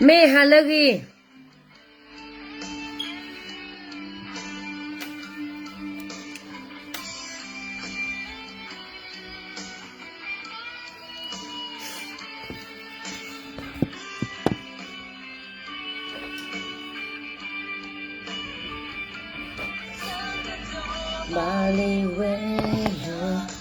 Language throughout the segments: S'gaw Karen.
မ့ၢ်ဟါလၢဂ့ၤ ဘၣ်လံဝဲလၢ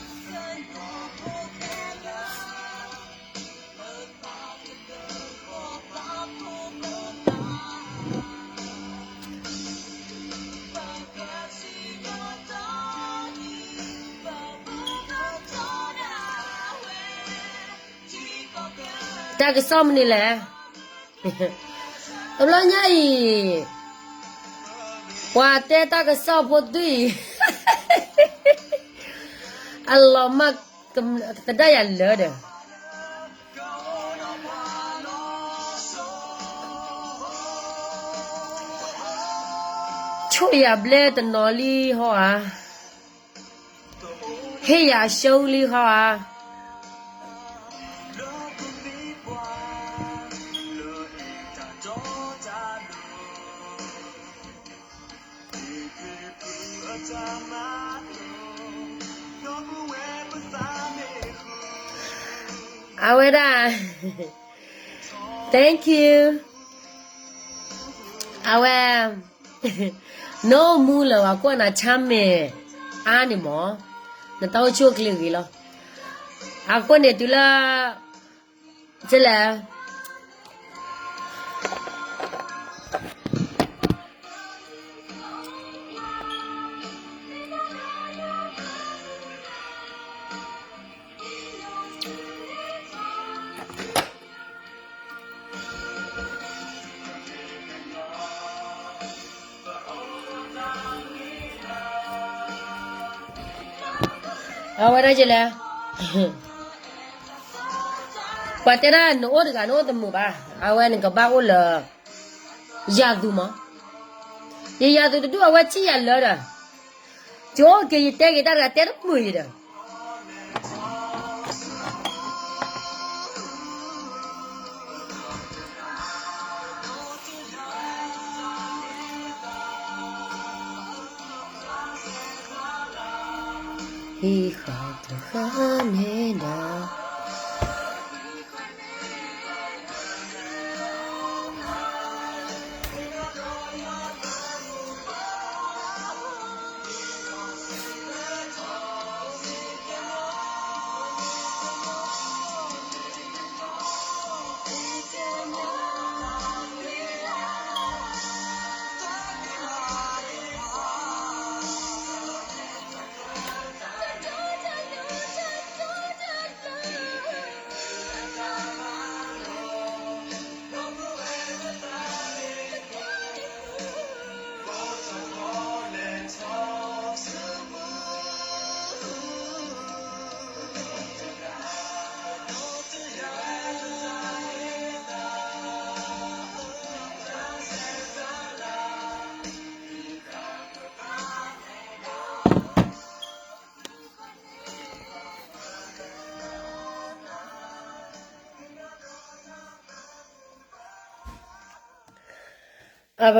တၢ်ကစီၣ်မနုၤလဲၣ်, တဘျီညါအံၤ ပှၤတဲတၢ်ကစီၣ်ဖိဒုၣ်အံၤ အလီၤမၢ်သဒၣ်ယၤလၢဒီး ဆိၣ်ယၤဘျဲၣ်တနီၤလံဟီဧါ, ဟ့ၣ်ယၤအရှုံးလံဟီဧါ. အဝဲဒၣ် thank you အဝဲ နအိၣ်မူလၢၤဘၣ် ကွၢ်နၤဆါမဲာ်အါန့ၣ်မး, နတၢ်အိၣ်ဆူၣ်အိၣ်ချ့ဂ့ၤလီၤ. အဃိန့ၣ်တုၤလၢ ကလဲၣ် အဝဲဒၣ်ကလဲၣ်, ပှၤတဲဒၣ်နအိၣ်တဂၤနအိၣ်တမုာ်ဘၣ်, အဝဲနကဘၣ်အိၣ်လၢ ယၤသူမး, ယယၤသူတဒူၣ်အဝဲထံၣ်ယၤလၢဒီး, ကၠိက့ၤယတဲက့ၤတၢ်တဂၤတဲတမုာ်ယၤဒီး ဟံးဃီတဃၣ်န့ၣ်ဒီး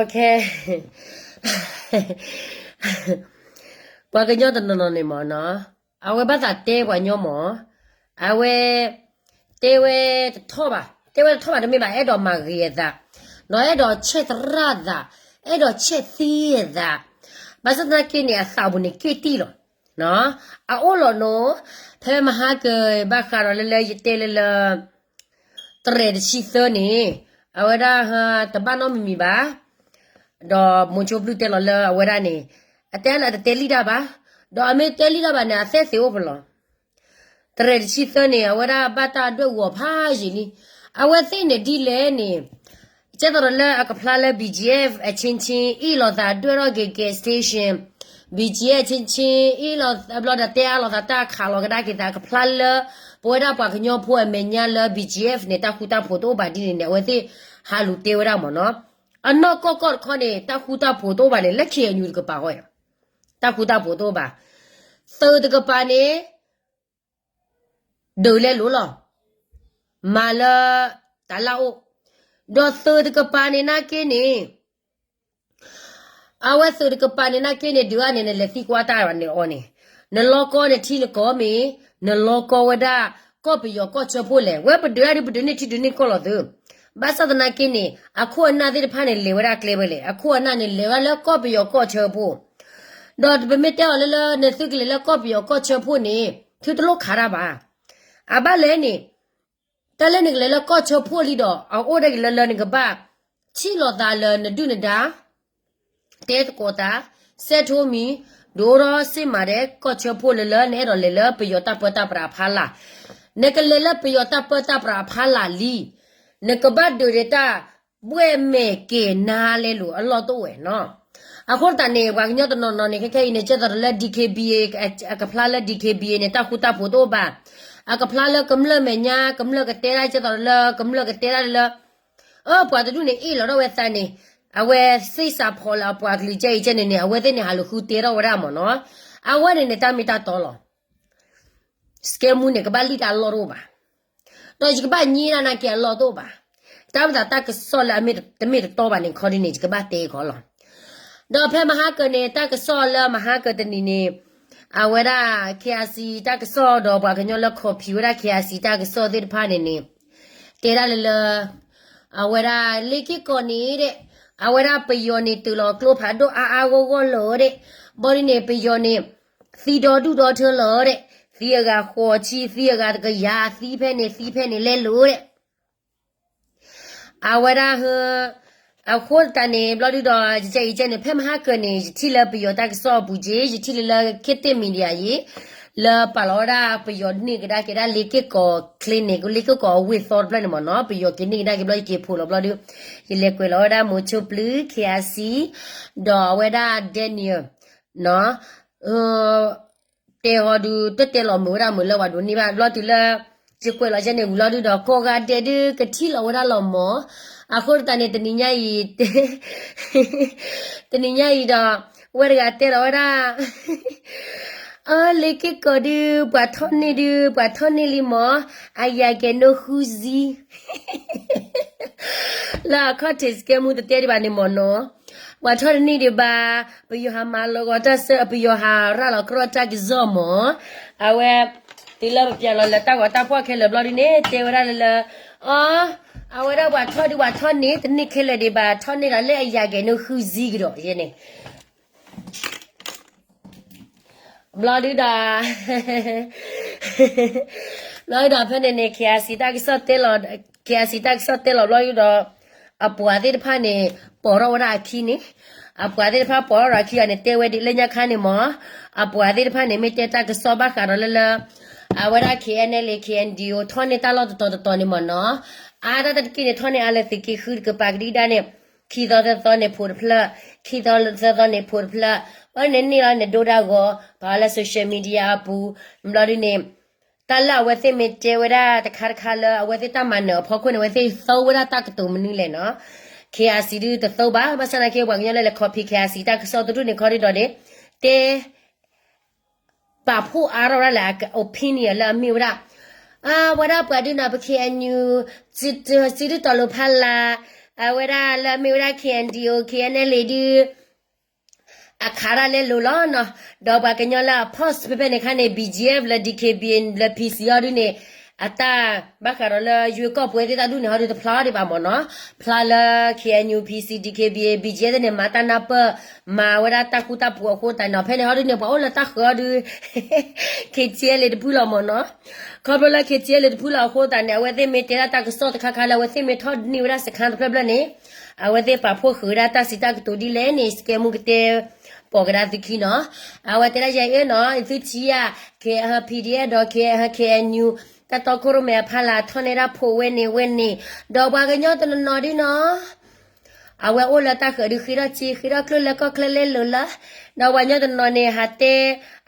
အခဲ ပှၤကညီတနီၤနီၤန့ၣ်မးနီၤ, အဝဲဘၣ်သးတဲပှၤကညီမး, အဝဲ တဲဝဲတထီၣ်ဘၣ်, တဲဝဲတထီၣ်ဘၣ်တမ့ၢ်ဘၣ်, အဲၣ်ဒိးမၤဂ့ၤအသး, ဒီးအဲၣ်ဒိးဆဲးသရၣ်သး, အဲၣ်ဒိးဆဲးသံအသး, ဘၣ်ဆၣ်သနာ်က့န့ၣ် အသးပူၤန့ၣ်က့ၣ်တံၢ်လီၤ. အအိၣ်လီၤနီၤ, ဖဲမဟါကဘၣ်ဃးဒီးလၢလၢယတဲလၢလၢ တရဲၣ်တဆံသၢန့ၣ်, အဝဲဒၣ်တဘၣ်နီတမံၤမံၤဘၣ်, ဒီးမိၤဆိဘျုၣ်တဲလီၤလၢအဝဲဒၣ်န့ၣ်, အတဲလၢအတတဲလံတၢ်ဘၣ်, ဒီးအမ့ၢ်တဲလံတၢ်ဘၣ်န့ၣ် အသဲသ့ၣ်အိၣ်ဖဲလီၤ. တရဲၣ်တဆံသၢန့ၣ် အဝဲဒၣ်ဘၣ်တၢ်ဒွဲၣ်ဂီၤဖးယံာ်လံ, အဝဲသ့ၣ်န့ၣ်ဒ်လဲၣ်န့ၣ်, ကဲသိးဒီးလၢအကဖျါလၢ BGF အချင်းချင်း အ့ၣ်လိာ်သးဒွဲၣ်ထီၣ်က့ၤ gas station, BGF အချင်းချင်း အ့ၣ်လိာ်သးဘျီဒီးတဲအါလိာ်သးတၢ်ခးလီၤကဒါက့ၤသး အကဖျါလၢ ပဝဲဒၣ်ပှၤကညီဖိအမဲာ်ညါလၢ BGF န့ၣ် တၢ်ဃူတၢ်ဖိးတအိၣ်ဘၣ်ဒ်န့ၣ်န့ၣ် အဝဲသ့ၣ်ဟးလူၤတဲဝဲဒၣ်မးနီၤ. အနီၢ်ကီၢ်ကီၢ်တခီန့ၣ် တၢ်ဃူတၢ်ဖိးတအိၣ်ဘၣ်န့ၣ် လၢ KNU တကပၤဃီ, တၢ်ဃူတၢ်ဖိးတအိၣ်ဘၣ်, သုးတကပၤန့ၣ် ဒုးလဲလိာ်လီၤ, မၤလၢတၢ်လၢအိၣ်, ဒီးသုးတကပၤန့ၣ်နာ်က့န့ၣ် အဝဲသုးတကပၤန့ၣ်နာ်က့န့ၣ် ဒုးအါန့ၣ် နလဲၤသံကွၢ်တၢ်ဘၣ်န့ၣ်အီၤန့ၣ်, နလီၤကီန့ၣ်ထံနကီၢ်မ့ၢ်, နလီၤကီဝဲဒၣ် ကီၢ်ပယီၤကီၢ်ဆၢဖှိၣ်လဲၣ်, ဝဲပဒုးအါဒုးပဒုးန့ၢ်ထံဒုးန့ၢ်ကီၢ်လီၤသု. ဘၣ်ဆၣ်သနာ်က့န့ၣ် အခိၣ်အနၢ်သ့ၣ်တဖၣ်န့ၣ် လဲၤဝဲဒၣ်ကျဲဝဲလဲၣ်, အခိၣ်အနၢ်န့ၣ်လဲၤဝဲလၢကီၢ်ပယီၤကီၢ်ဆၢဖှိၣ်, ဒီးပမ့ၢ်တဲအီၤလၢလၢ နသုကလဲၤလၢကီၢ်ပယီၤကီၢ်ဆၢဖှိၣ်န့ၣ် သုတလိၣ်ခးတၢ်ဘၣ်. အဘၣ်လဲၣ်န့ၣ် တၢ်လၢနကလဲၤလၢကီၢ်ဆၢဖှိၣ်လံဒီး အအိၣ်ဒၣ်က့ၤလၢလၢနကဘၣ် ထံၣ်လိာ်သးလၢနဒုၣ်နဒါ တဲသကိးသး, စဲးထိမံၤ, ဒုးအိၣ်ထီၣ်စ့ၢ်မးဒဲး ကီၢ်ဆၢဖှိၣ်လၢလၢ နအဲၣ်ဒိးလဲၤလၢပယီၤတၢ်ပၢတၢ်ပြးအဖီလာ်, နကလဲၤလၢပယီၤတၢ်ပၢတၢ်ပြးအဖီလာ်လံ, နကဘၣ်ဒုးဒဲးတၢ် ဘှဲၣ်မဲာ်က့ၤနါလဲလိာ်အလီၢ်တအိၣ်ဝဲနီၤ. အဃိသတးန့ၣ် ပှၤကညီတနီၤနီၤန့ၣ် ခဲခဲအံၤန့ၣ် ကဲသိးလၢ DKBA အကဖျါလၢ DKBA န့ၣ် တၢ်ဃူတၢ်ဖိးတအိၣ်ဘၣ်. အကဖျါလၢကမျၢၢ်မဲာ်ညါ ကမျၢၢ်ကတဲဒၣ် ကဲသိးလၢ ကမျၢၢ်ကတဲဒၣ်လၢ အၢ ပှၤတဒူၣ်န့ၣ် အ့ၣ်လီၤထီၣ်ဝဲသးန့ၣ်, အဝဲသ့ၣ်စးဖီၣ်လၢအပှၤကလုာ်ကဲအံၤကဲန့ၣ်န့ၣ် အဝဲသ့ၣ်န့ၣ် ဟးလူၤဃုတဲထီၣ်ဝဲဒၣ်မ့ၢ်နီၤ. အဝဲန့ၣ်န့ၣ် တၢ်မ့ၢ်တၢ်တီလီၤ. စကဲမူန့ၣ် ကဘၣ်လံၣ်တၢ်အလီၢ်တအိၣ်ဘၣ်, ဒီးယကဘၣ်ညံဒၣ်နာ်က့အလီၢ်တအိၣ်ဘၣ်. တၢ်မ့ၢ်သးတၢ်ကစီၣ်လၢအမ့ၢ်တမ့ၢ်တတီဘၣ်န့ၣ် ခီဒ်န့ၣ် ယကဘၣ်တဲခီလီၤ. ဒီးဖဲမဟါကၢၤန့ၣ် တၢ်ကစီၣ်လၢမဟါကၢၤတနံၤန့ၣ် အဝဲဒၣ် KIC တၢ်ကစီၣ်ဒီးပှၤကညီလၢ copy ဝဲဒၣ် KIC တၢ်ကစီၣ်သ့ၣ်တဖၣ်န့ၣ်န့ၣ် တဲဒၣ်လၢလၢ အဝဲဒၣ်လ့က့ၢ်ကီးန့ၣ်ဒဲး, အဝဲဒၣ်ပယီၤန့ၣ် တုၤလီၤကျိဖးဒိၣ်အါအါဂီၢ်ဂီၢ်လၢဒဲး, ဘၣ်ဒ်န့ၣ် ပယီၤန့ၣ် သံဒီဒူၣ်ဒီထၢလၢဒဲး, သံအဂၤဃိးဆံ သံအဂၤတကယၤ သံဖဲန့ၣ် သံဖဲန့ၣ်လဲလိာ်ဒဲး အဝဲဒၣ်ဟ အဃိသတးန့ၣ် ဘျီဒုဒီး ယကဲအံၤကဲန့ၣ် ဖဲမဟါကၢၤန့ၣ် ယထံၣ်လၢပယီၤတၢ်ကစီၣ်အပူၤက့ၤ ယထံၣ်လၢလၢ ခေတ်သစ် Media အံၤ လၢပာ်လီၤဝဲဒၣ်ပယီၤန့ၢ်ကဒါက့ၤဒၣ်လ့က့ၢ်ကီး clinic လ့က့ၢ်ကီးအဝ့ၢ်သီတဖျၢၣ်န့ၣ်မ့ၢ်နီၤ ပယီၤက့ၤန့ၢ်ကဒါက့ၤဘျီ ယက့ၤဖိးလီၤဘျီဒု ယလဲၤကွဲးလီၤဝဲဒၣ်မိၤဆိပျုၢ် KIC ဒီးအဝဲဒၣ် Daniel နီၤ တဲဟီဒု တတဲလီၤမုာ်ဝဲဒၣ်မုာ်လၢပှၤဒိးန့ၢ်ဘၣ် ဘျီတုၤလၢ ယကွဲးလီၤကဲန့ၣ်ဝံၤလီၤဒုဒီး ကိးဂၤဒဲးဒုကထံၣ်လီၤဝဲဒၣ်လီၤမး. အဃိသတးန့ၣ် တနံၤညါအံၤ တနံၤညါအံၤဒီး ဝဲတဂၤတဲလီၤဝဲဒၣ် အၢ လ့က့ၢ်ကီးဒု ပှၤထီၣ်န့ၢ်ဒု ပှၤထီၣ်န့ၢ်လံမး အယၤကဲၤနိဃုစံ လၢအခီၣ်ထံးစကဲမူတတဲဒံးဘၣ်န့ၣ်မ့ၢ်နီၤ ပှၤထီၣ်တန့ၢ်ဒံးဘၣ် ပယီၤဟးမၤလီၤဂီၤတၢ်ဆၢ ပယီၤဟးရၤလီၤကြီတၢ်ကစီၣ်မး. အဝဲ တုၤလၢပပျဲလီၤလၢတၢ်ဂီၤတၢ်ဖှီၣ်ခဲလၢာ်ဘျီဒုန့ၣ် တဲဝဲဒၣ်လၢလၢ အ အဝဲဒၣ်ပှၤထီၣ်ဒုပှၤထီၣ်န့ၢ် တန့ၢ်ခဲလၢာ်ဒံးဘၣ် ထီၣ်န့ၢ်ဒီးလၢအယၤကဲၤနိဃုစံကဒီးယဲန့ၣ် ဘျီဒုဒီး ဘျီဒုဒီးဖဲန့ၣ်န့ၣ် KIC တၢ်ကစီၣ်တဲလီၤ KIC တၢ်ကစီၣ်တဲလီၤဘျီဒုဒီး အပှၤသ့ၣ်တဖၣ်န့ၣ် ပိာ်ထီၣ်ဝဲဒၣ်အခံန့ၣ် အပှၤသ့ၣ်တဖၣ်ပိာ်ထီၣ်ဒီးအခံအီၤန့ၣ် တဲဝဲဒ်လၢညါခါန့ၣ်မး အပှၤသ့ၣ်တဖၣ်န့ၣ် မ့ၢ်တဲတၢ်ကစီၣ်ဘၣ်ဃးဒီးလၢလၢ အဝဲဒၣ် KNLA KNDO ထီၣ်န့ၢ်တၢ်လီၢ်တတီၤတတီၤန့ၣ်မ့ၢ်နီၤ အါဒၣ်တၢ်တက့ၢ်န့ၣ် ထီၣ်န့ၢ်အါလၢသုးက့ဃုတကပၤကဒံကဒါန့ၣ် ခံသီသၢသီန့ၣ်ဖိးတဖျၢၣ် ခံသီသၢသီန့ၣ်ဖိးတဖျၢၣ် ဘျီဒုန့ၣ်န့ၢ်လီၤန့ၣ်ဒိဒၣ်ဂီၤ ပာ်လၢ social media အပူၤ ဘျီဒုန့ၣ် တၢ်လၢအဝဲသ့ၣ်မ့ၢ်တဲဝဲဒၣ်တခါတခါလၢအဝဲသ့ၣ်တၢ်မၤနၢၤအဖီခိၣ်န့ၣ် အဝဲသ့ၣ်သီဝဲဒၣ်တၢ်ကတိၤမနုၤလဲၣ်နီၤ KIC ဒုတသီဘၣ် ဘၣ်ဆၣ်သနာ်က့ ပှၤကညီလၢလဲၤ copy KIC တၢ်ကစီၣ်တဒူၣ်န့ၣ်ခီဒုဒီးန့ၣ် တဲ ပာ်ဖှိၣ်အါထီၣ်ဝဲဒၣ်လၢအ opinion လၢအမ့ၢ်ဝဲဒၣ် အဝဲဒၣ်ပှၤဒုနီၤ ပ KNU စုဒုတီၤလိာ်ဖးလာ် အဝဲဒၣ်လၢအမ့ၢ်ဝဲဒၣ် KNDO KNLA ဒု အခးဒၣ်လဲလိာ်လီၤနီၤ ဒီးပှၤကညီလၢအ post ဖဲဖဲန့ၣ်ခါန့ၣ် BGF လၢ DKBA လၢ PC အီၤဒုန့ၣ် အတၢ်ဘၣ်ဃးဒီးလၢယွ့ကီၢ်ပှဲၤသ့ၣ်တၢ်ဒူၣ်န့ၣ် ဟီဒုတဖျါဒံးဘၣ်မ့ၢ်နီၤ ဖျါလၢ KNU PC DKBA BGF သ့ၣ်န့ၣ် မၤတၢ်နၢ်ပၢၢ် မၤဝဲဒၣ်တၢ်ဃူတၢ်ဖိးအဃိသတးန့ၣ် ဖဲန့ၣ်ဟီဒုန့ၣ် ပှၤအိၣ်လၢတၢ်ဃၢၤအီၤဒု KTLA တဖုလီၤမ့ၢ်နီၤ ခီဖျိလၢ KTLA တဖုလီၤအဃိသတးန့ၣ် အဝဲသ့ၣ်မ့ၢ်တဲဒၣ်တၢ်ကစီၣ်တခါခါလၢအဝဲသ့ၣ်မ့ၢ်ထီၣ်န့ၢ်ဝဲဒၣ်စခါတဖျၢၣ်ဖျၢၣ်န့ၣ် အဝဲသ့ၣ်ပာ်ဖှိၣ်ဃုာ်ဝဲဒၣ်တၢ်စံးတၢ်ကတိၤဒ်လဲၣ်န့ၣ် စကဲမူကတဲပိာ်ကဒါသုခံနီၤ အဝဲတဲဒၣ်ယဲအ့ၣ်နီၤ သုထံၣ်ဧါ PDF ဒီး KNU တၢ်တီခိၣ်ရိၣ်မဲအဖီလာ်ထီၣ်န့ၢ်ဒၣ်ဖိးဝဲန့ၣ်ဝဲန့ၣ် ဒီးပှၤကညီတနီၤနီၤဒုနီၤ အဝဲအိၣ်လၢတၢ်ဃၢၤဒုးဃ့ထီၣ်စ့ ဃ့ထီၣ်ကျိၣ်လၢကီၢ်ချၢလဲလိာ်လၢ ဒီးပှၤကညီတနီၤန့ၣ် ဟးတဲ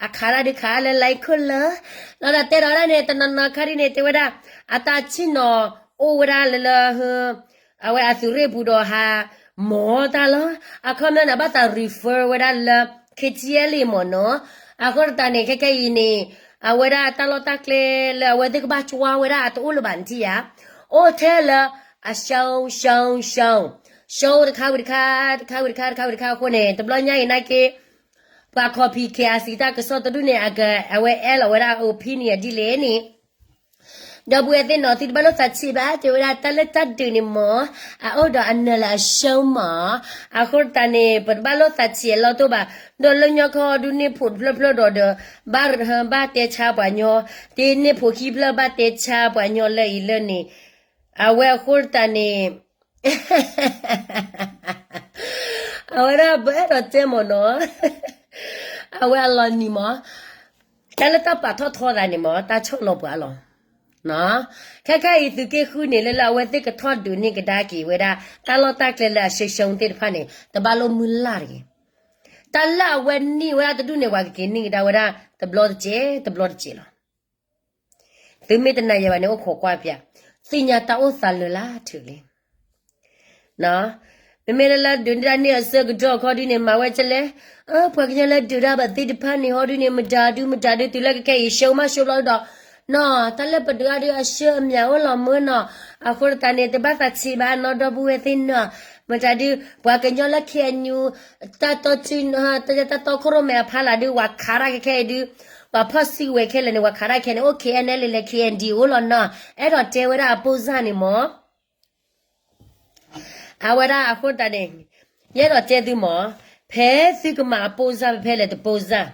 အခးဒၣ်ဒုးခးလၢ like ခိၣ်လၢ ဒီးတၢ်တဲဒီးဝဲဒၣ်န့ၣ် တနီၤနီၤခါဒ်န့ၣ် တဲဝဲဒၣ် အတၢ်ဆ့ၣ်နီၤအိၣ်ဝဲဒၣ်လၢလၢ အဝဲအသုးရ့ၣ်ပူၤဒီးဟး မၤတၢ်လီၤ အခီပညီန့ၣ် ဘၣ်သး refer ဝဲဒၣ်လၢ KTLA မ့ၢ်နီၤ အဃိသတးန့ၣ် ခဲခဲအံၤန့ၣ် အဝဲဒၣ်တၢ်လီၢ်တၢ်ကျဲလၢအဝဲသ့ၣ်ကဘၣ်ကွၢ်ဝဲဒၣ်အတအိၣ်လၢၤဘၣ်နထံၣ်ဧါ အိၣ်ထဲလၢ အရှုံး ရှုံး ရှုံး ရှုံး တခါဝံၤတခါ တခါဝံၤတခါ တခါဝံၤတခါအဃိန့ၣ် တဘျီညါအံၤနာ်က့ ပှၤ copy KIC တၢ်ကစီၣ်တဒူၣ်န့ၣ် အက အဝဲအဲၣ်လီၤဝဲဒၣ် opinion ဒ်လဲၣ်န့ၣ် ဒီပုၢ်ဝဲၢ်သ့ၣ်နီၤ သုတဘၣ်လိၣ်သးဆံးဘၣ် တဲဝဲဒၣ်တၢ်လၢတၢ်ဒုးန့ၣ်မ့ၢ် အအိၣ်ဒီးအနၢၤလၢအရှုံးမး, အဃိသတးန့ၣ် ပတဘၣ်လိၣ်သးဆံးအလီၢ်တအိၣ်ဘၣ်, ဒီးလၢညါခီဒုးန့ၢ်ဖိးတဖျၢၣ်ဖျၢၣ်ဒီးဒီး ဘၣ် ဘၣ်တဲဆါပှၤညီ, တန့ၢ်ဖိးခံဖျၢၣ်ဘၣ်တဲဆါပှၤညီလၢအံၤလၢန့ၣ်, အဝဲအဃိသတးန့ၣ် အဝဲဒၣ်ပအဲၣ်ဒိးတဲမ့ၢ်နီၤ, အဝဲအလီၤနံၤမး, တၢ်လၢတၢ်ပာ်ထီၣ်ထီသးန့ၣ်မး တၢ်ဆီၣ်လီၤပှၤလီၤ. ခဲခါအံၤသုးက့ဃုန့ၣ် လၢလၢအဝဲသ့ၣ်ကထီၣ်ဒုးန့ၢ်ကဒါက့ၤဝဲဒၣ် တၢ်လီၢ်တၢ်ကျဲလၢအရှုံးရှုံးသ့ၣ်တဖၣ်န့ၣ် တဘၣ်လိၣ်မုၢ်လၢ်တဂ့ၤ. တၢ်လၢအဝဲန့ၢ်ဝဲဒၣ်တဒူၣ်န့ၣ် ပှၤကက့ၤန့ၢ်ကဒါဝဲဒၣ် တဘျီတစဲး တဘျီတစဲးလီၤ. သုမ့ၢ်တနာ်ယဲၢ်ဘၣ်န့ၣ် အိၣ်ခိးကွၢ်ပၠး, သ့ၣ်ညါတၢ်အိၣ်သးလၢာ်လၢ်ထုးလံ. မ့မ့ၢ်လၢလၢဒုးတၢ်န့ၢ်အဆၢကတီၢ်ခီဒုးန့ၣ် မၤဝဲကလဲၣ်, ပှၤကညီလၢဒုးတၢ်ဘၣ်သ့ၣ်တဖၣ်န့ၣ် ဟီဒုးန့ၣ် မတၤဒု မတၤဒု တုၤလၢကခဲအံၤ ရှုံးမးရှုံးဘျီဒီး, နီၤ တၢ်လၢပဒုးအီၤဒုးအဆၢအမံၤအိၣ်လီၤမ့ၢ်နီၤ, အဃိသတးန့ၣ် တဘၣ်သးဆံးဘၣ်နီၤ ဒီပုၢ်ဝဲၢ်သ့ၣ်နီၤ, မတၤဒု ပှၤကညီလၢ KNU တၢ်တီ တၢ်တီခိၣ်ရိၣ်မဲအဖီလာ်ဒုး ပှၤခးတၢ်ခဲခဲအံၤဒုး, ပှၤဖီၣ်စုကဝဲၤခဲလၢာ်န့ၣ် ပှၤခးတၢ်ခဲန့ၣ် အိၣ် KNLA လၢ KNDO အိၣ်လီၤနီၤ, အဲၣ်ဒိးတဲဝဲဒၣ်အပိၢ်စၢ်န့ၣ်မး အဝဲဒၣ်အဃိသတးန့ၣ်, ယအဲၣ်ဒိးတဲသုမး, ဖဲသုကမၤအပိၢ်စၢ်ဖဲလဲၣ်တပိၢ်စၢ်,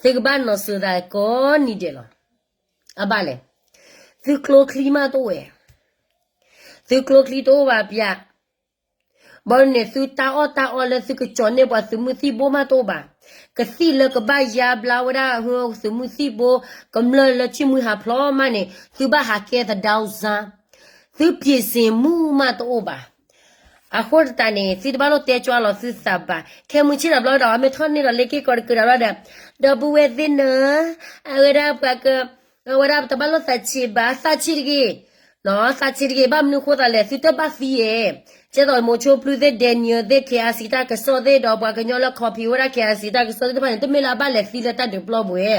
သုကဘၣ်နီၤစၢၤသးကိးနံၤဒဲးလီၤ. အဘၣ်လဲၣ်, သုကျိချံမးတအိၣ်ဝဲ, သုကျိချံတအိၣ်ဘၣ်ပၠး ဘၣ်န့ၣ် သုတၢ်အီၣ်တၢ်အီလၢသုကကၠီၤန့ၢ်ပှၤသုးမုၢ်သံၣ်ဘိမးတအိၣ်ဘၣ်. ကသံၣ်လၢကဘၣ်ယါဘျါဝဲဒၣ်သုးမုၢ်သံၣ်ဘိ ကမျၢၢ်လၢထံၣ်မှံဟးဖျိးမးန့ၣ် သုဘၣ်ဟးကဲသဒၢစါ, သုပြင်ဆင်မှုမးတအိၣ်ဘၣ်. အဃိသတးန့ၣ် သုတဘၣ်လိၣ်တဲကၠီလီၤသုသးဘၣ်. ခဲမုၢ်ဆ့ၣ်တဘျီဒီး အမ့ၢ်ထီၣ်န့ၢ်ဒီးလ့က့ၢ်ကီးတကၢးဒီးဘျီဒီး, ဒီပုၢ်ဝဲၢ်သ့ၣ်နီၤ, အဝဲဒၣ်ပှၤက အဝဲဒၣ်တဘၣ်လိၣ်သးဆံးဘၣ် သးဆံးတဂ့ၤ, သးဆံးတဂ့ၤ ဘၣ်မနုၤဃိသးလဲၣ် သုတဘၣ်သံဧါ. ကဲသိးမိၤဆိဖျုသ့ၣ် Daniel သ့ၣ် KIC တၢ်ကစီၣ်သ့ၣ်ဒီးပှၤကညီလၢ copy ဝဲဒၣ် KIC တၢ်ကစီၣ်သ့ၣ်တဖၣ်န့ၣ် တမ့ၢ်လၢအဘၣ်လဲၤသံလၢတၢ်ဒုးပျီပူၤဧါ,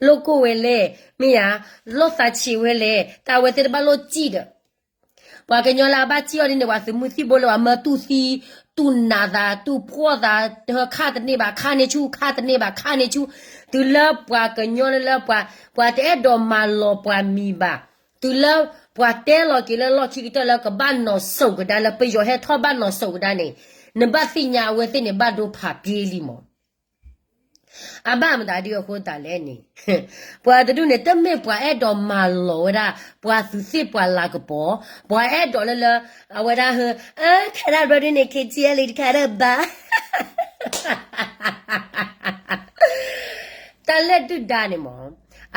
လိၣ်ကိၢ်ဝဲလဲၣ်, မ့ၢ်ဧါ, လိၣ်သးဆံးဝဲလဲၣ် တၢ်အဝဲသ့ၣ်တဘၣ်လိၣ်စံၣ်ဒီး ပှၤကညီလၢအဘၣ်စံၣ်အီၤဒ်န့ၣ် ပှၤသုးမုၢ်သံၣ်ဘိလၢပှၤမၢတူၢ်သံ, တူၢ်နးသး, တူၢ်ဖှီၣ်သး, ခါတန့ၢ်ဘၣ် ခါန့ၢ်ဆူၣ်, ခါတန့ၢ်ဘၣ် ခါန့ၢ်ဆူၣ်, တုၤလၢပှၤကညီလၢလၢပှၤ, ပှၤတအဲၣ်ဒိးမၤလီၤပှၤမံၤဘၣ်, တုၤလၢပှၤတဲလီၤက့ၤလၢလီၢ်ခံကတၢၢ်လၢကဘၣ်နီၤစိာ်ကဒါလၢပယီၤဟဲထီၣ်ဘၣ်နီၤစိာ်ကဒါန့ၣ်, နဘၣ်သ့ၣ်ညါအဝဲသ့ၣ်န့ၣ် ဘၣ်ဒိဖးပျ့ၤလံမး. အဘၣ်မတၤဒုအဃိသတးလဲၣ်န့ၣ်, ပှၤတဒူၣ်န့ၣ် တမ့ၢ်ပှၤအဲၣ်ဒိးမၤလီၤဝဲဒၣ် ပှၤသူးသ့ၣ်ပှၤလၤကပီၤ, ပှၤအဲၣ်ဒိးလၢလၢ, အဝဲဒၣ်ဟ, ခါဒၣ်ဘျီဒုန့ၣ် KTLA တခါဒၣ်ဘၣ် တၢ်လၢဒုၣ်ဒါန့ၣ်မး,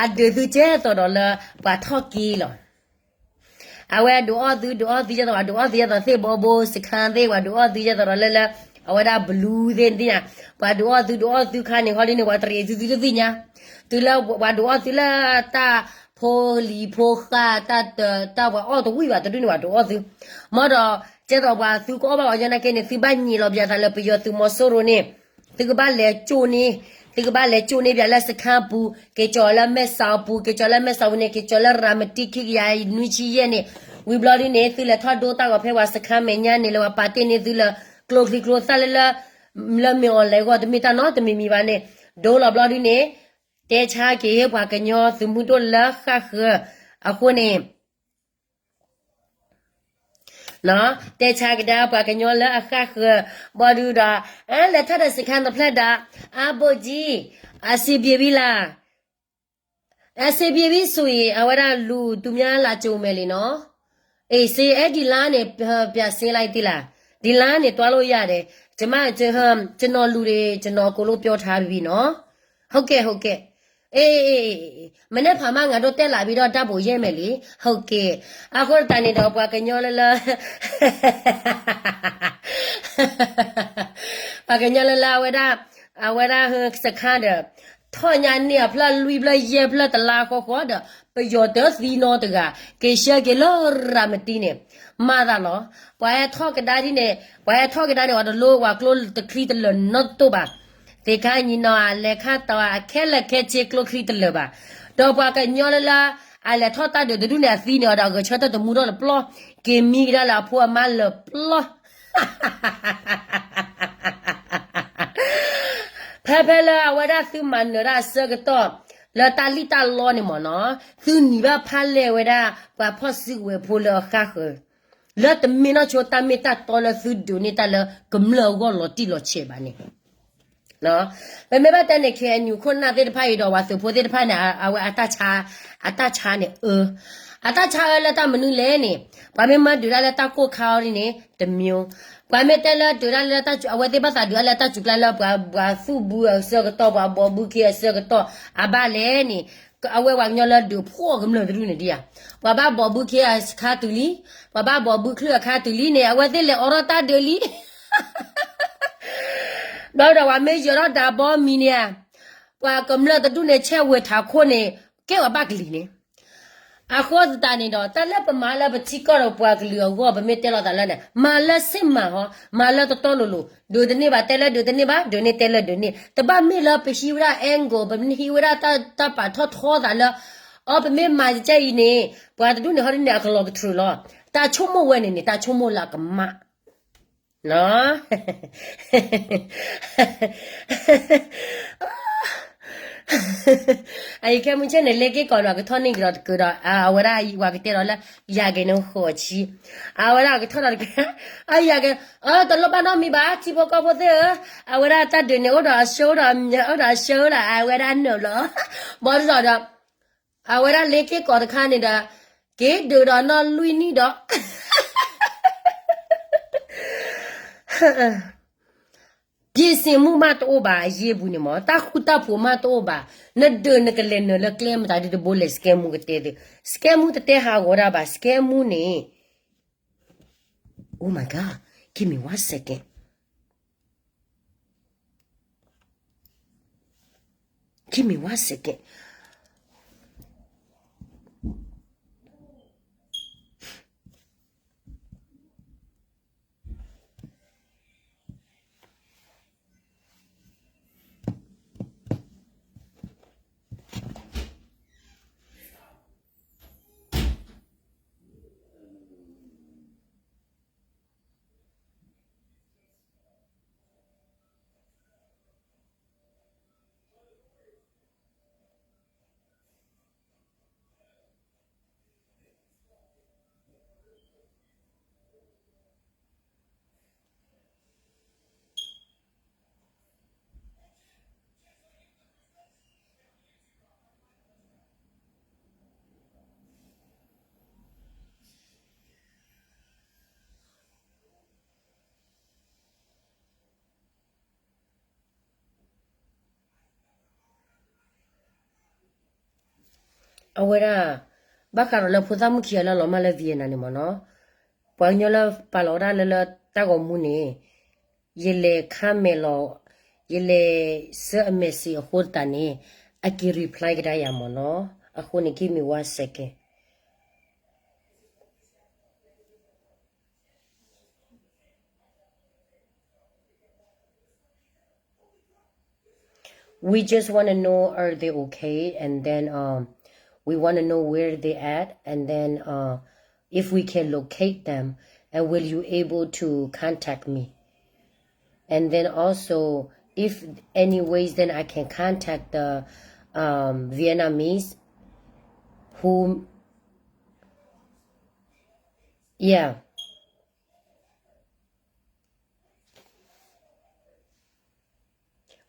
အဒုးသုကဲသိးဒီးလၢ ပှၤထီၣ်က့ၤလီၤ. အဝဲဒုးအီၣ်သု ဒုးအီၣ်သုယဲသိး ပှၤဒုးအီၣ်သုယဲသိးသ့ၣ်ဘီဘိ စခန်းသ့ၣ် ပှၤဒုးအီၣ်သုယဲသိးဒီးလၢလၢ, အဝဲဒၣ် blue သ့ၣ်နသ့ၣ်ညါ, ပှၤဒုးအီၣ်သုဒုးအီၣ်သုခါန့ၣ် ခီဒ်န့ၣ် ပှၤတရံးသုသုတသ့ၣ်ညါ, တုၤလၢပှၤဒုးအီၣ်သုလၢတၢ်ဖိလံၤဖိဃၢ် တၢ်ပှၤအီၣ်တဝံၣ်ဘၣ်တဒူၣ်န့ၣ် ပှၤဒုးအီၣ်သု, မ့ၢ်ဒီး, ကဲသိးပှၤသုကအီၣ်ဘၣ်ပှၤကညီနာ်က့န့ၣ် သုဘၣ်ညံးလီၤပၠးသးလၢပယီၤသုးမီၤစိရိၤန့ၣ်, သုကဘၣ်လဲၤကၠိန့ၢ်, သုကဘၣ်လဲၤကၠိန့ၢ်ပၠးလၢစခန်းပူၤ က့ၤကၠီၤလၢမဲၢ်ဆီးပူၤ က့ၤကၠီၤလၢမဲၢ်ဆီးပူၤန့ၣ် က့ၤကၠီၤလၢရၤမတံခံကယၤနွံဆံယဲၢ်န့ၣ်, ဝံၤဘျီဒုန့ၣ် သုလဲၤထီၣ်ဒိတၢ်ဂီၤဖဲပှၤစခန်းမဲာ်ညါန့ၣ် လၢပှၤပာ်တ့ၢ်န့ၢ်သုလၢ ကျိချံကျိသၣ်လၢလၢ, လၢမ့ၢ်အီၤလဲၤဂီၢ်တမ့ၢ်တၢ်နီတမံၤမံၤဘၣ်န့ၣ်, ဒိလီၤဘျီဒုန့ၣ်, တဲဆါက့ၤပှၤကညီသုးမုၢ်ဒိၣ်လၢဃၣ်ဃၢၤ, အဃိန့ၣ် တဲဆါကဒါပှၤကညီလၢအဃၣ်ဃၢၤ, ဘီဒုဒီး, လဲၤထီၣ်ဒီးစခန်းတဖျၢၣ်ဒီး, အါဘိၣ်ကံ, အစံးဘံးဝံၤလၢ်, အစံးဘံးဝံၤစူၤအံၤ အဝဲဒၣ်လူၤတုၤမၠါလၢကၠိမဲာ်လံနီၤ, အ့ၣ် စ့အဲဒ်လါန့ၣ်, ပၠးစ့လါအံၤတ့ၢ်လၢ်, ဒ်လါန့ၣ်တွါလိာ်ယၤဒဲး, ကမၣ်, ကနီၤလူၤဒံး ကနီၤကိးလိာ်ပျီထါဘံဘံနီၤ, ဟုတ်ကဲ့ ဟုတ်ကဲ့, အ့ မနက်ဖြန်မှ ငါတို့တက်လာပြီးတော့ ဓာတ်ပုံရိုက်မယ်လေ, ဟုတ်ကဲ့, အဃိသတးန့ၣ်ဒီး ပှၤကညီလၢလၢ ပှၤကညီလၢလၢအဝဲဒၣ်, အဝဲဒၣ်စခန်းဒီး, ထီၣ်ညါန့ၢ်အဖျၢၣ်လွံၢ်ဖျၢၣ်ယဲၢ်ဖျၢၣ်တလါဃီဃီဒီး, ပယီၤတသံနီတဂၤ, က့ၤဆှၢက့ၤလၢရၤမတံန့ၣ်, မၤသးလီၤ, ပှၤဟဲထီၣ်ကဒါဒ်န့ၣ်, ပှၤဟဲထီၣ်ကဒါန့ၣ် ပှၤတလိၣ်ပှၤကျိတချံတလၢာ်နီတတိၢ်ဘၣ်, သ့ၣ်ခါညီနီၤ အလဲၤခါတီၤ အခဲလၢာ်ခဲဆ့ ကျိချံတလၢာ်ဘၣ်. ဒီးပှၤကညီလၢလၢ အလဲၤထီၣ်တၢ်ဒုးတဒူၣ်န့ၣ် အသံန့ၣ်အီၤဒီး အဂဲၤဆၢထၢၣ်တမူထီၣ်တပျီ, က့ၤမံကဒါလၢအဖိအမါလၢာ်ပျီ. ဖဲဖဲလၢအဝဲဒၣ်သုမၤနၢၤတၢ်အဆၢကတီၢ် လၢတၢ်လံၣ်တၢ်လီန့ၣ်မ့ၢ်နီၤ, သုနံၤဘၣ်ဖးလဲၢ်ဝဲဒၣ် ပှၤဖီၣ်စုကဝဲၤဖိလၢအဃါဃၢၤ, လၢတမ့ၢ်နီၢ်ဆိတၢ်မ့ၢ်တၢ်တီလၢသုဒုးန့ၢ်တၢ်လၢကမျၢၢ်အဂီၢ်လီၤတံၢ်လီၤဆဲးဘၣ်န့ၣ် ပမ့ၢ်ဘၣ်တဲန့ၣ် ခဲအံၤ နူခိၣ်နၢ်သ့ၣ်တဖၣ်အံၤဒီး ပှၤသုးဖိသ့ၣ်တဖၣ်န့ၣ် အဝဲအတၢ်ဆါ, အတၢ်ဆါန့ၣ်အၢ, အတၢ်ဆါအၢလၢတၢ်မနုၤလဲၣ်န့ၣ်, ပှၤမ့ၢ်မၤဒုးတၢ်လၢတၢ်ကိၢ်ခါအီၤန့ၣ် တမံၤ, ပှၤမ့ၢ်တဲလၢဒုးတၢ်လၢ အဝဲသ့ၣ်ဘၣ်သးဒုးတၢ်လၢတၢ်စူၤကျါလၢ ပှၤဘှၤသူၣ်ဘုအဆၢကတီၢ် ပှၤဘှီဘုခ့အဆၢကတီၢ် အဘၣ်လဲၣ်န့ၣ်, အဝဲပှၤကညီလၢဒုးဖှီၣ်ကမျၢၢ်တဒူၣ်န့ၣ်ဒ်ဧါ, ပှၤဘၣ်ဘှီဘုခ့အခါတုၤလံ, ပှၤဘၣ်ဘှီဘုချုၣ်အခါတုၤလံန့ၣ် အဝဲသ့ၣ်လဲၤအိးထီၣ်တၢ်ဒုးလံ ဒီးဒီးပှၤမ့ၢ်ယၢၤထီၣ်ဒးဘီမံၤန့ၣ်ဧါ, ပှၤကမျၢၢ်တဒူၣ်န့ၣ် ဆဲးဝဲၤထးခိၣ်န့ၣ် ကဲဝဲဘၣ်ကလံၤန့ၣ်, အဃိသတးန့ၣ်ဒီး တၢ်လၢပမၤလၢပထံကီၢ်ဒီးပှၤကလုာ်အဂီၢ် ပမ့ၢ်တဲလီၤသးလၢန့ၣ် မၤလၢစ့ၢ်မၤဟီ, မၤလၢတတီလိၤလိၤ, ဒုးတန့ၢ်ဘၣ် တဲလၢဒုးတန့ၢ်ဘၣ်, ဒုးန့ၢ်တဲလၢဒုးန့ၢ်, တဘၣ်မ့ၢ်လၢပဟံးဝဲဒၣ် angle ပဟံးဝဲဒၣ်တၢ်ပာ်ထီၣ်ထီသးလၢ အီ ပမ့ၢ်မၤကဲအံၤန့ၣ် ပှၤတဒူၣ်န့ၣ်ဟီဒ်န့ၣ် အကလီၤကတြူာ်လီၤ, တၢ်ဆိကမိၣ်ဝဲန့ၣ်န့ၣ် တၢ်ဆိကမိၣ်လၢအကမၣ် အအံၤခဲမုၢ်ဆ့ၣ်န့ၣ် လ့က့ၢ်ကီးန့ၣ် အကထီၣ်န့ၢ်ကဒီးတကၢးဒီး အဝဲဒၣ်အံၤပှၤကတဲဒီးလၢ ယၤက့ၤန့ၣ်ဃိးဆံ, အဝဲဒၣ်အကထီၣ်ဒီးတကၢး, အယၤက့ၤ, အတလိၣ်ဘၣ်နီတမံၤဘၣ် ထံဖိကီၢ်ဖိသ့ၣ်ဧၢ, အဝဲဒၣ်တၢ်ဒုးန့ၣ် အိၣ်ဒီးအဆၢ အိၣ်ဒီးအဆၢလီၤ အဝဲဒၣ်နုာ်လီၤ, ဘီဒ်သိးဒီး အဝဲဒၣ်လ့က့ၢ်ကီးတခါန့ၣ်ဒီး က့ၤဒုးဒီးနီၢ်လွံၢ်နံၣ်ဒီး ပြင်ဆင်မှုမးတအိၣ်ဘၣ် အယ့ၢ်ပူၤန့ၣ်မ့ၢ် တၢ်ဃူတၢ်ဖိးမးတအိၣ်ဘၣ်, နဒုးနကလဲၤနုာ်လၢကျဲမတၤဒ်တဘိလဲၣ် စကဲမူကတဲသု, စကဲမူတတဲဟးဂီၤဒၣ်ဘၣ် စကဲမူန့ၣ်, Oh my God, give me one second. Give me one second. အဝဲဒၣ် ဘၣ်ဃးဒီးလၢဖိသၣ်မုၣ်ခံဂၤလၢအလီၤမၢ်လၢ Vietnam န့ၣ်မ့ၢ်နီၤ, ပှၤကညီလၢပာ်လီၤဝဲဒၣ်လၢလၢတၢ်ဂီၤမူန့ၣ်, ယလဲၤ comment လီၤ, ယလဲၤဆှၢအ message အဃိသတးန့ၣ်, အက့ၤ reply ကဒါယၤမ့ၢ်နီၤ, အဃိန့ၣ် give me one second. We just want to know, are they okay? And then um, we want to know where they at. And then uh, if we can locate them, and will you able to contact me? And then also, if any ways, then I can contact the um, Vietnamese who, yeah.